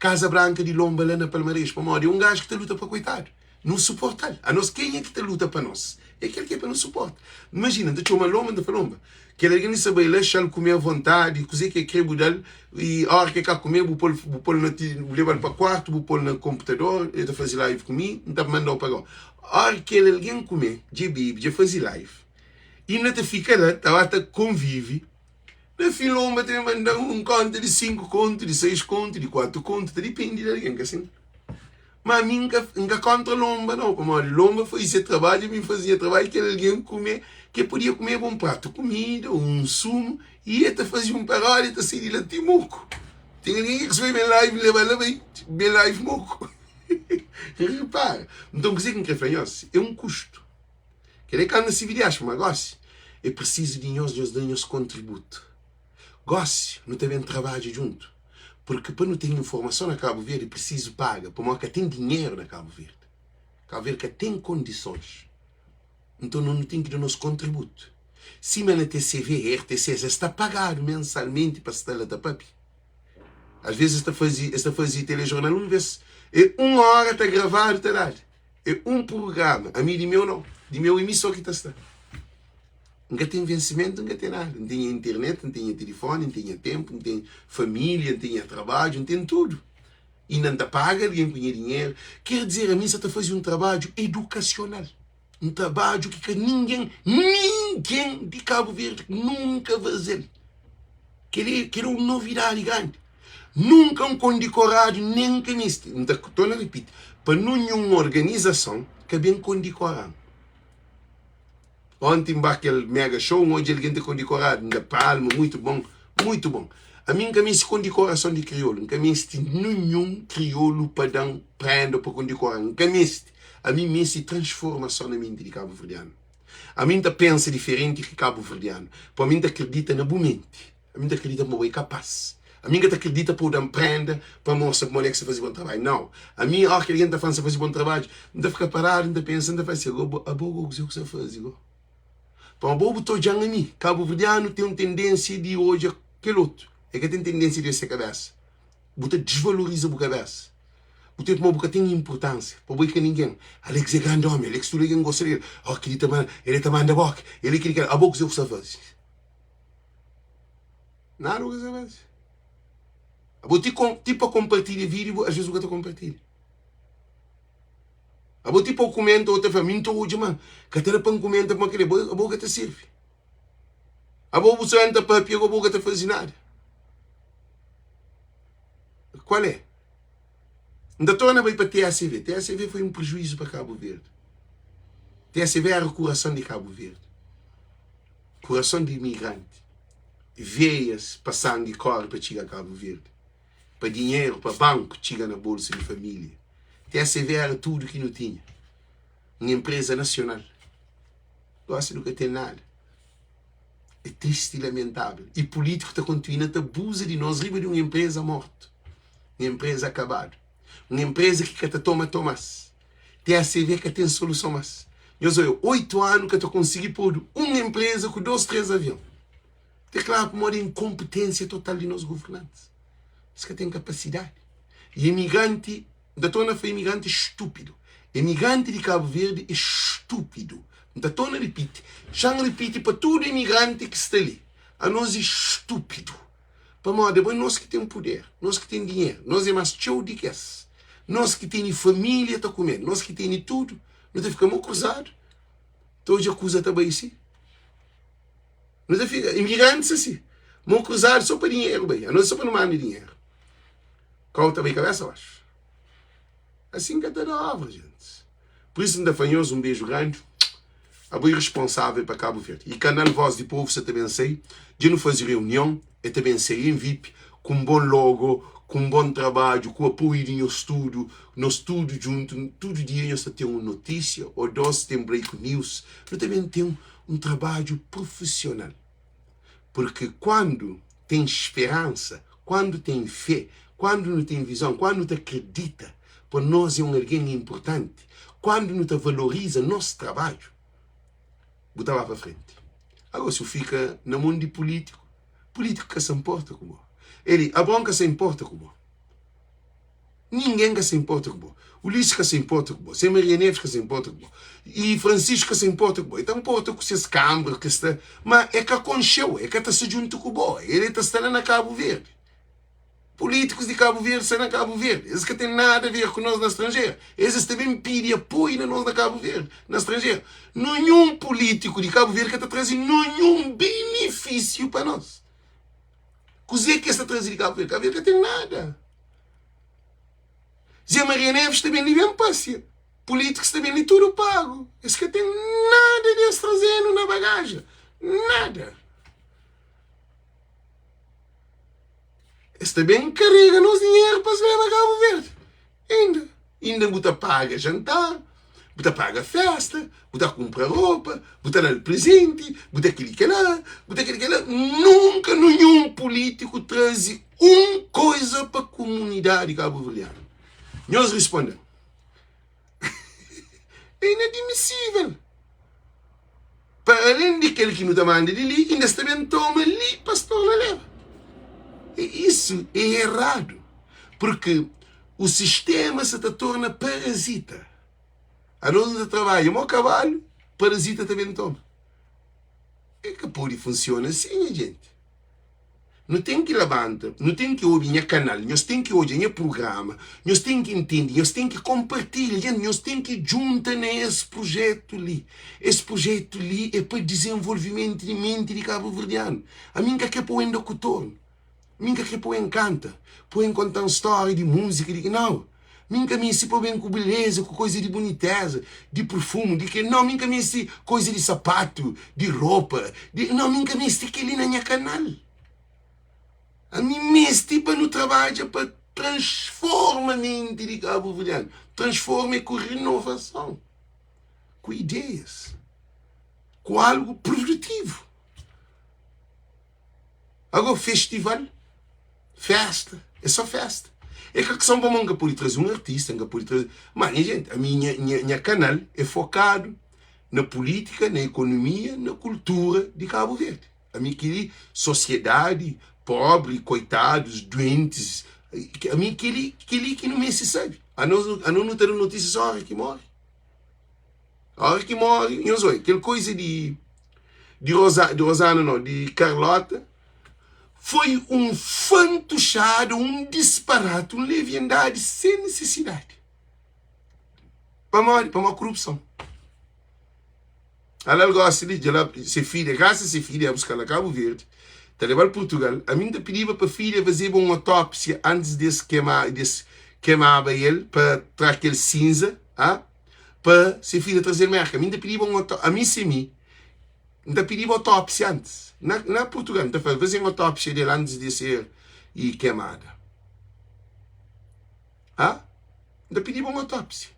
A: Casa Branca di Lonba la na Palmares pamodi é un gajo ki ta luta pa koitadu nu suportal anos kenha ki ta luta pa nos é kel ki é pa nu suporta imajina N ta txoma Lonba N ta fla Lonba kel algen li sa bai la xal kume avontadi kuze ki el kre bu dal i ora ki el ka kume bu pol bu pol na ti bu lebal pa kuartu bu pol na konputador el ta faze live ku mi N ta mandau pagau ora ki kel algen kume dja bebe dja faze live inda ta fika la ta ba ta konvivi Na fin lonba ta ben manda-m un konta di 5 kontu, di 6 kontu, di 4 kontu, ta dipende di algen, ka sin? Ma ami N ka, N ka kontra lonba nau, pamodi lonba faze se trabadju, ami N faze nha trabadju, kel algen kume, ke podia kumeba un pratu kumida, ô un sumu, i e ta faze un paródia, e ta sai di la ti moku. Ten algen ki ka ben live, leba la bai, ben live moku. Repara. Nton, kuzê ki N kre fla nhos? É un kustu. Kel-li é ka na sirbi di axu, má gósi é prisizu di nhos, nhos da nhos kontributu. Gósi nu ta ben trabadja djuntu, purki pa nu ten informason na Kabu Verdi é prisizu paga, pamodi ka ten dinheru na Kabu Verdi. Kabu Verdi ka ten kondisons. Nton nu ten ki da nos kontributu. Sima na TCV, RTC, es ta pagadu mensalmenti pa sta la ta papia. Às vezes es ta faze, es ta faze telejornal un vez, é un óra ta gravadu ta dadu. É un prugrama. Ami di meu nau. Di meu é mi só ki ta sta. N ka ten vensimentu, N ka ten nada. N ten nha internet, N ten nha tilifoni, N ten nha tenpu, N ten família, N ten nha trabadju, N ten tudu. Inda N ta paga algen ku nha dinheru. Ker dizer, ami N sa ta faze un trabadju edukasional. Un trabadju ki ka ningen, ningen di Kabu Verdi nunka faze-l. Kel-li é un novidadi grandi. Nunka N kondikoradu nen N ka meste. N ta torna ripiti, pa ninhun organizason ka ben kondikora-m. Onti N ba kel mega show, N odja algen ta kondikoradu, N da palma, muitu bon, muitu bon. Ami N ka meste kondikorason di kriolu, N ka meste ninhun kriolu pa da-m prenda pa kondikora-m, N ka meste. Ami N meste transformason na menti di kabuverdianu. Ami N ta pensa diferenti ki kabuverdianu, pamodi N ta kridita na bu menti. Ami N ta kridita ma bo é kapás. Ami N ka ta kridita pa bu da-m prenda pa mostra pamodi é ki sta faze bon trabadju. Nau. Ami, óras ki algen ta fla-m sta faze bon trabadju, N ta fika paradu, N ta pensa, N ta fla si, Abo, abo go kuzê ku sta faze go? Pamodi abo bu ta odja-m ami. Kabuverdianu ten un tendénsia di odja kel otu. El ka ten tendénsia di odja se kabésa. Bu ta disvaloriza bu kabésa. Bu ta pamodi bu ka ten inpurtánsia. Pa bo é ka ningen. Alex é grandi ómi, Alex tudu algen gosta di el. Ó, kel-li ta manda, el ta manda bóka, el é kel-li, kel-la. Abo kuzê ku sta faze? Nada bu ka sa faze. Abo ti, ti pa kompartilha vídeo, bu, às vezes bu ka ta kompartilha. Abo ti pa kumenta, ou ta fla, mi n ta odja ma ka ta da pa n kumenta pamodi kel-li, abo, abo ka ta sirbi. Abo bu sa ta papia, abo ka ta faze nada. Qual é? N ta torna bai pa TACV. TACV foi um prejuízo pa Cabo Verde. TACV era o coração de Cabo Verde. Kurason di imigranti, veias pa sangi kóre pa txiga Kabu Verdi, pa dinheru pa banku txiga na bolsu di família. TSV éra tudu ki nu tinha, un enpreza nasional. Gósi nu ka ten nada. É tristi i lamentável. I pulítiku ta kontinua ta abuza di nos riba di un enpreza mortu, un enpreza kabadu, un enpreza ki ka ta toma tomas. TACV ka ten soluson mas. Nhos odja, 8 anu ka ta konsigi podu un empresa ku 2, 3 avion. Te klaru pamodi inkonpetênsia total di nos governantis. Es ka ten kapasidadi. I imigranti, N ta torna fla imigranti é stúpidu. Imigranti di Kabu Verdi é stúpidu. N ta torna ripiti, xa-m ripiti pa tudu imigranti ki sta li, anos é stúpidu. Pamodi abo é nos ki ten puder, nos ki ten dinheru, nos é más txeu di ki es, nos ki tene família ta kume, nos ki tene tudu, nu ta fika mô kruzadu ta odja kuza ta bai si. Nu ta fika, imigrantis asi, mô kruzadu sô pa dinheru bai, anos é sô pa nu manda dinheru. Kau ta bai kabésa baxu. Asin ka ta da obra, gentis. Pur isu N ta fla nhos un beju grandi. Abo é responsável pa Kabu Verdi. I kanal Voz di Povu sa ta ben sai. Dja nu faze reunion, el ta ben sai en vip, ku un bon logo, ku un bon trabadju, ku apoiu di nhos tudu. Nos tudu djuntu, tudu dia nhos ta ten un notísia ô dos, ten break news. Nu ta ben ten un trabadju profesional. Purki kuandu ten speransa, kuandu ten fé, kuandu nu ten vizon, kuandu nu ta kridita pa nos é un algen inpurtanti, kuandu nu ta valoriza nos trabadju, bu ta ba pa frenti. Agora, si bu fika na mon di pulítiku, pulítiku ka sa nporta ku bo. Eli, Abraon ka sa inporta ku bo. Ningen ka sa inporta ku bo. Ulisses ka sa inporta ku bo. Zé Maria Neves ka sa inporta ku bo. I Francisco ka sa inporta ku bo. E ta nporta ku ses kambra ki sta, ma e ka konxe-u, e ka ta sta djuntu ku bo. El e ta sta la na Kabu Verdi. Pulítikus di Kabu Verdi sta na Kabu Verdi. Es ka ten nada a ver ku nos na stranjeru. Es es ta ben pidi apoiu na nos na Kabu Verdi, na stranjeru. Nunhun pulítiku di Kabu Verdi ka ta traze nunhun benefísiu pa nos. Kuzê ki es ta traze di Kabu Verdi? Kabu Verdi ka ten nada. Zé Maria Neves ta ben li ben pasia. Pulítikus ta ben li tudu pagu. Es ka ten nada di es traze-nu na bagaja. Nada. Es ta ben karega nos dinheru pa es leba Kabu Verdi. Inda, inda bu ta paga jantar, bu ta paga festa, bu ta kunpra ropa, bu ta da-l prezenti, bu ta kel-li kel-la, bu ta kel-li kel-la. Nunka ninhun pulítiku traze un koza pa kumunidadi kabuverdianu. Nhos risponde-m. É inadmisível. Pa alén di kel ki nu ta manda di li, inda es ta ben toma li pa es torna leba. E isu é eradu, purki u sistema sa ta torna parazita. Anos nu ta trabadja mo kabalu, parazita ta ben toma. E ka pode funsiona asi, nha jenti. Nu ten ki labanta, nu ten ki obi nha kanal, nhos ten ki odja nha prugrama, nhos ten ki ntende, nhos ten ki konpartilha, djent, nhos ten ki djunta na es prujetu li. Es prujetu li é pa dizenvolvimentu di menti di kabuverdianu. Ami N ka kre pa-u N da ku tornu, mi N ka kre pa-u N kanta, pa-u N konta-m stória di múzika, di. Nau! Mi N ka meste pa-u ben ku beleza, ku koza di buniteza, di perfumu, di ke. Nau, mi N ka meste koza di sapatu, di ropa, di. Nau, mi N ka meste kel-li na nha kanal. Ami N meste pa nu trabadja pa transforma menti di kabuverdianu. Transforma é ku renovason, ku ideias, ku algu produtivu. Agora, festival. Festa, é só festa. É ka kiston pamodi N ka pode traze un artista, N ka pode traze. Má nha jenti, ami nha, nha, nha kanal é fokadu na pulítika, na ekonomia, na kultura di Kabu Verdi. Ami kel-li, sosiedadi, pobri, koitadus, duentis, ami kel-li, kel-li ki nu meste sabe. Anos, anos nu ta da notísia só óra ki móre. Óra ki móre, nhos oi, kel koiza di, di Rosa, di Rosana nau, di Carlota, Foi un fantuxada, un disparati, un leviandadi sen nisisidadi. Pamodi? Pamodi korupson. Ala-l gosi li, dja la se filha, grasa se filha, ia buska-l na Kabu Verdi, ta leba-l Purtugal. Ami N ta pidiba pa filha fazeba un otópsia antis di es kema, di es kemaba el pa tra kel sinza, ah, pa se filha traze-l Merka. Ami N ta pidiba un otópsia, ami se mi. N ta pidiba otópsia antis. Na, na Purtugal, N ta fla, faze-m otópsia del antis di ser i kemada. Ha? N ta pidiba un otópsia.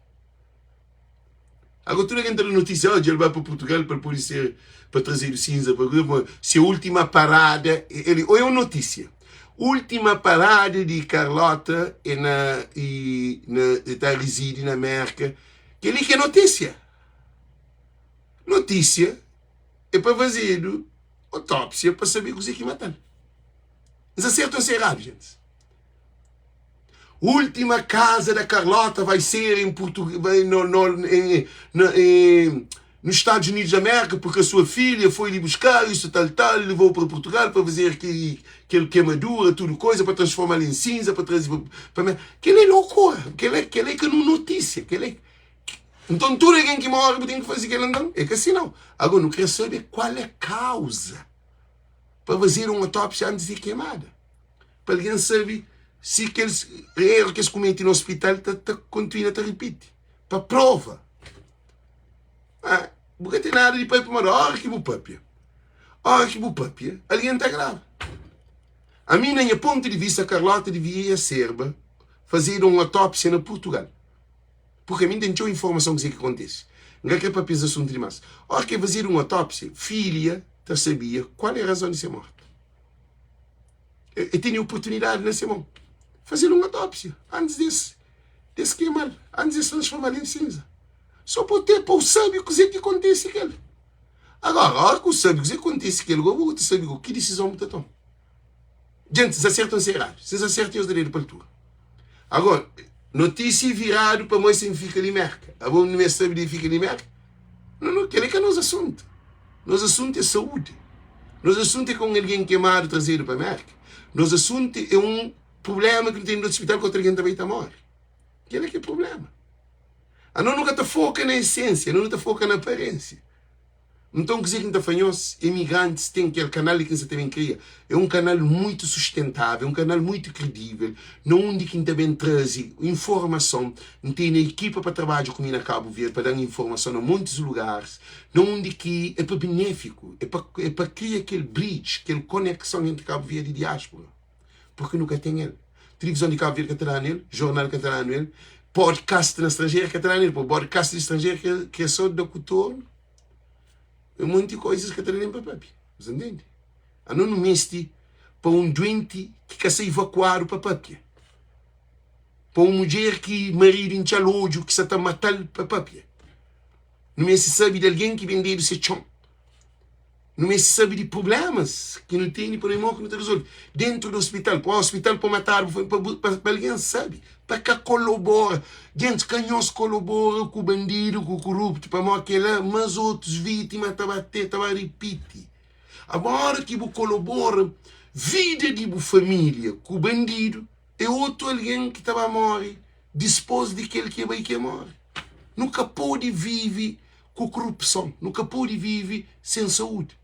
A: Agora tudu algen ta da notísia, oh, dja el bai pa Purtugal pa el pode ser, pa trazedu sinza, pa se última parada, ele, ou é un notísia. Última parada di Carlota é na, e, na, e ta reside na Merka. Kel-li ki é notísia. Notísia é pa fazedu otópsia pa sabe kuzê ki mata-l. N sta sertu ô N sta eradu, gentis? Última casa da Carlota vai ser em Portugal, no, no, em, no, em, nos Estados Unidos da América, porque a sua filha foi lhe buscar, isso tal, tal, levou para Portugal para fazer aquele, aquele queimadura, tudo coisa, para transformá-la em cinza, para trazer para, para... Aquilo é loucura, aquilo é, aquilo é que não notícia, aquilo é... Então tudo alguém que morre tem que fazer aquilo então, é que assim não. Agora não quero saber qual é a causa para fazer uma autópsia antes de queimada. Pa algen sabe si kel eru ki es kumete na ospital ta ta kontinua ta ripiti. Pa prova. Ah, bu ka ten nada di papia, ma ora ki bu papia, ora ki bu papia, algen ta grava. Ami, na nha pontu di vista, Carlota devia serba fazedu un autópsia na Purtugal. Purki ami N ten txeu informason kuzê ki kontise. N ka kre papia es asuntu dimás. Ora ki fazedu un autópsia, filha ta sabia kual é razon di se morti. E tene oportunidadi na se mon. Faze-l un autópsia antis di es di es kema-l, antis di es transforma-l en sinza. Sô pa bu ten, pa bu sabe kuzê ki kontise ku el. Agora, óras ki bu sabe kuzê ki kontise ku el, gosi bu ta sabe ki disizon bu ta toma. Djenti, si sta sertu o si sta eradu. Si sta sertu, nhos da dedu pa altura. Agora, notísia viradu pa moi sen fika li Merka. Abo nu meste sabe di fika li Merka? Não, não, kel é ka nos asuntu. Nos asuntu é saúdi. Nos asuntu é ka un algen kemadu trazedu pa Merka. Nos asuntu é un prubléma ki nu ten di ospital ki otu algen ta bai ta móre. Kel é ki é prubléma. Anos nu ka ta foka na esensia, anos nu ta foka na aparênsia. Nton kuzê ki N ta fla nhos, emigrantis ten kel kanal li ki N sa ta ben kria, é un kanal muitu sustentável, un kanal muitu kredível, na undi ki N ta ben traze informason, N tene ekipa pa trabadja ku mi na Kabu Verdi pa da-m informason na montis lugaris, na undi ki é pa benéfiku, é pa é pa kria kel bridge, kel konekson entri Kabu Verdi i diáspora, purki nu ka ten el. Tilivizon di Kabu Verdi ka ta da-nu el, jornal ka ta da-nu el, podcast na stranjeru ka ta da-nu el, purki podcast di stranjeru kre sô da ku tornu. Un monti koizas ka ta da nen pa papia. Bu sta ntende? Ano nu mesti pa un duenti ki ka sta ivakuadu pa papia. Pa un mudjer ki maridu intxal odju ki sa ta matal pa papia. Nu mesti sabe di algen ki bendedu se txon. Nu meste sabe di prublémas ki nu tene pa nu mô ki nu ta rezolve. Déntu di ospital, pa ospital pa matadu, pa, pa, pa algen sabe, pa ka kolobora. Gentis, ka nhos kolobora ku bandidu, ku koruptu, pamodi kel-la más otus vítima ta ba te, ta ba ripiti. Agora ki bu kolobora vida di bu família ku bandidu, é otu algen ki ta ba móre dispôs di kel ki e bai ki e móre. Nu ka pode vive ku korupson, nu ka pode vive sen saúdi.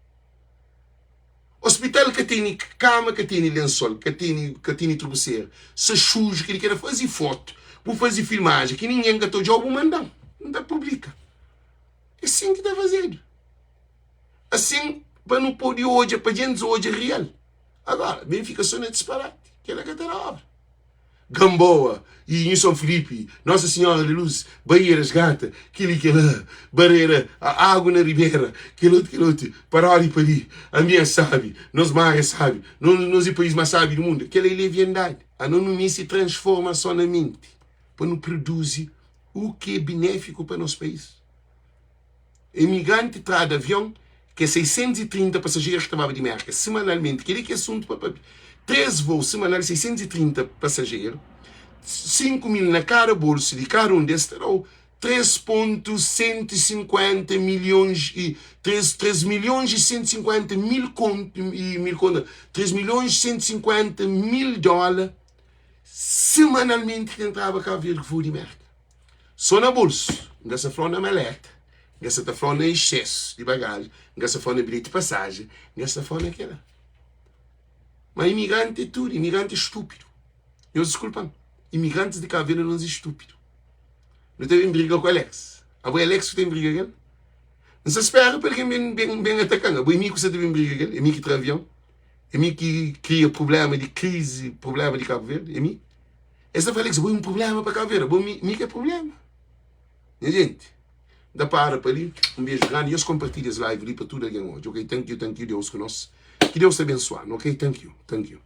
A: Ospital ka tene kama, ka tene lensol, ka tene ka tene trubseru, sa xuju kel ki era faze fotu, bu faze filmajen ki ningen ka ta odjau bu manda-m, N ta publika. É sin ki ta fazedu. Asin pa nu pode odja, pa djentis odja real. Agora, ben fika so na disparati, kela ka ta da obra. Gamboa e Nhu São Filipe, Nossa Senhora da Luz, Baía das Gata, kel-li, kel-la, Barreira, agu na Ribera, kel otu, kel otu, parodi pa li, ami é sabi, nos mar é sabi, nos é país más sabi di mundu. Kel-la é leviandadi. Anos nu meste transformason na menti pa nu produzi u ki é benéfiku pa nos país. Imigranti tradu avion ki é 630 pasajerus ki ta baba di Merka semanalmenti. Kel-li ki é asuntu pa papia. 3 voo semanal, 630 pasajeru, 5 mil na kada bolsu di kada un des ta da-u 3.150 milhons e 3, 3 milhons e 150 mil kontu e mil kontu, 3 milhons e 150 mil dóla semanalmenti ki ta entraba Kabu Verdi ku voo di Merka. Sô na bolsu, N ka sa fla-u na maleta, N ka sa ta fla-u na exsesu di bagaji, N ka sa fla-u na bilheti di pasajen, N ka sa fla-u na kel-la. Má imigranti é tudu, imigranti é stúpidu. Nhos diskulpa-m, imigrantis di Kabu Verdi nos é stúpidu. Nu ta ben briga ku Alex. Abo é Alex ku ta ben briga ku el? N sa spera pa algen ben, ben, ben ataka-m. Abo é mi ku sa ta ben briga ku el? É mi ki tra avion? É mi ki kria prubléma di krizi, prubléma di Kabu Verdi? É mi? Es ta fla Alex, bo é un prubléma pa Kabu Verdi. Bo mi, mi ki é prubléma. Nha gente, N ta para pa li. Un beju grandi. Nhos konpartilha es live li pa tudu algen odja, ok? Thank you, thank you. Deus ku nos. Ki Deus ta abensua-nu, ok? Thank you, thank you.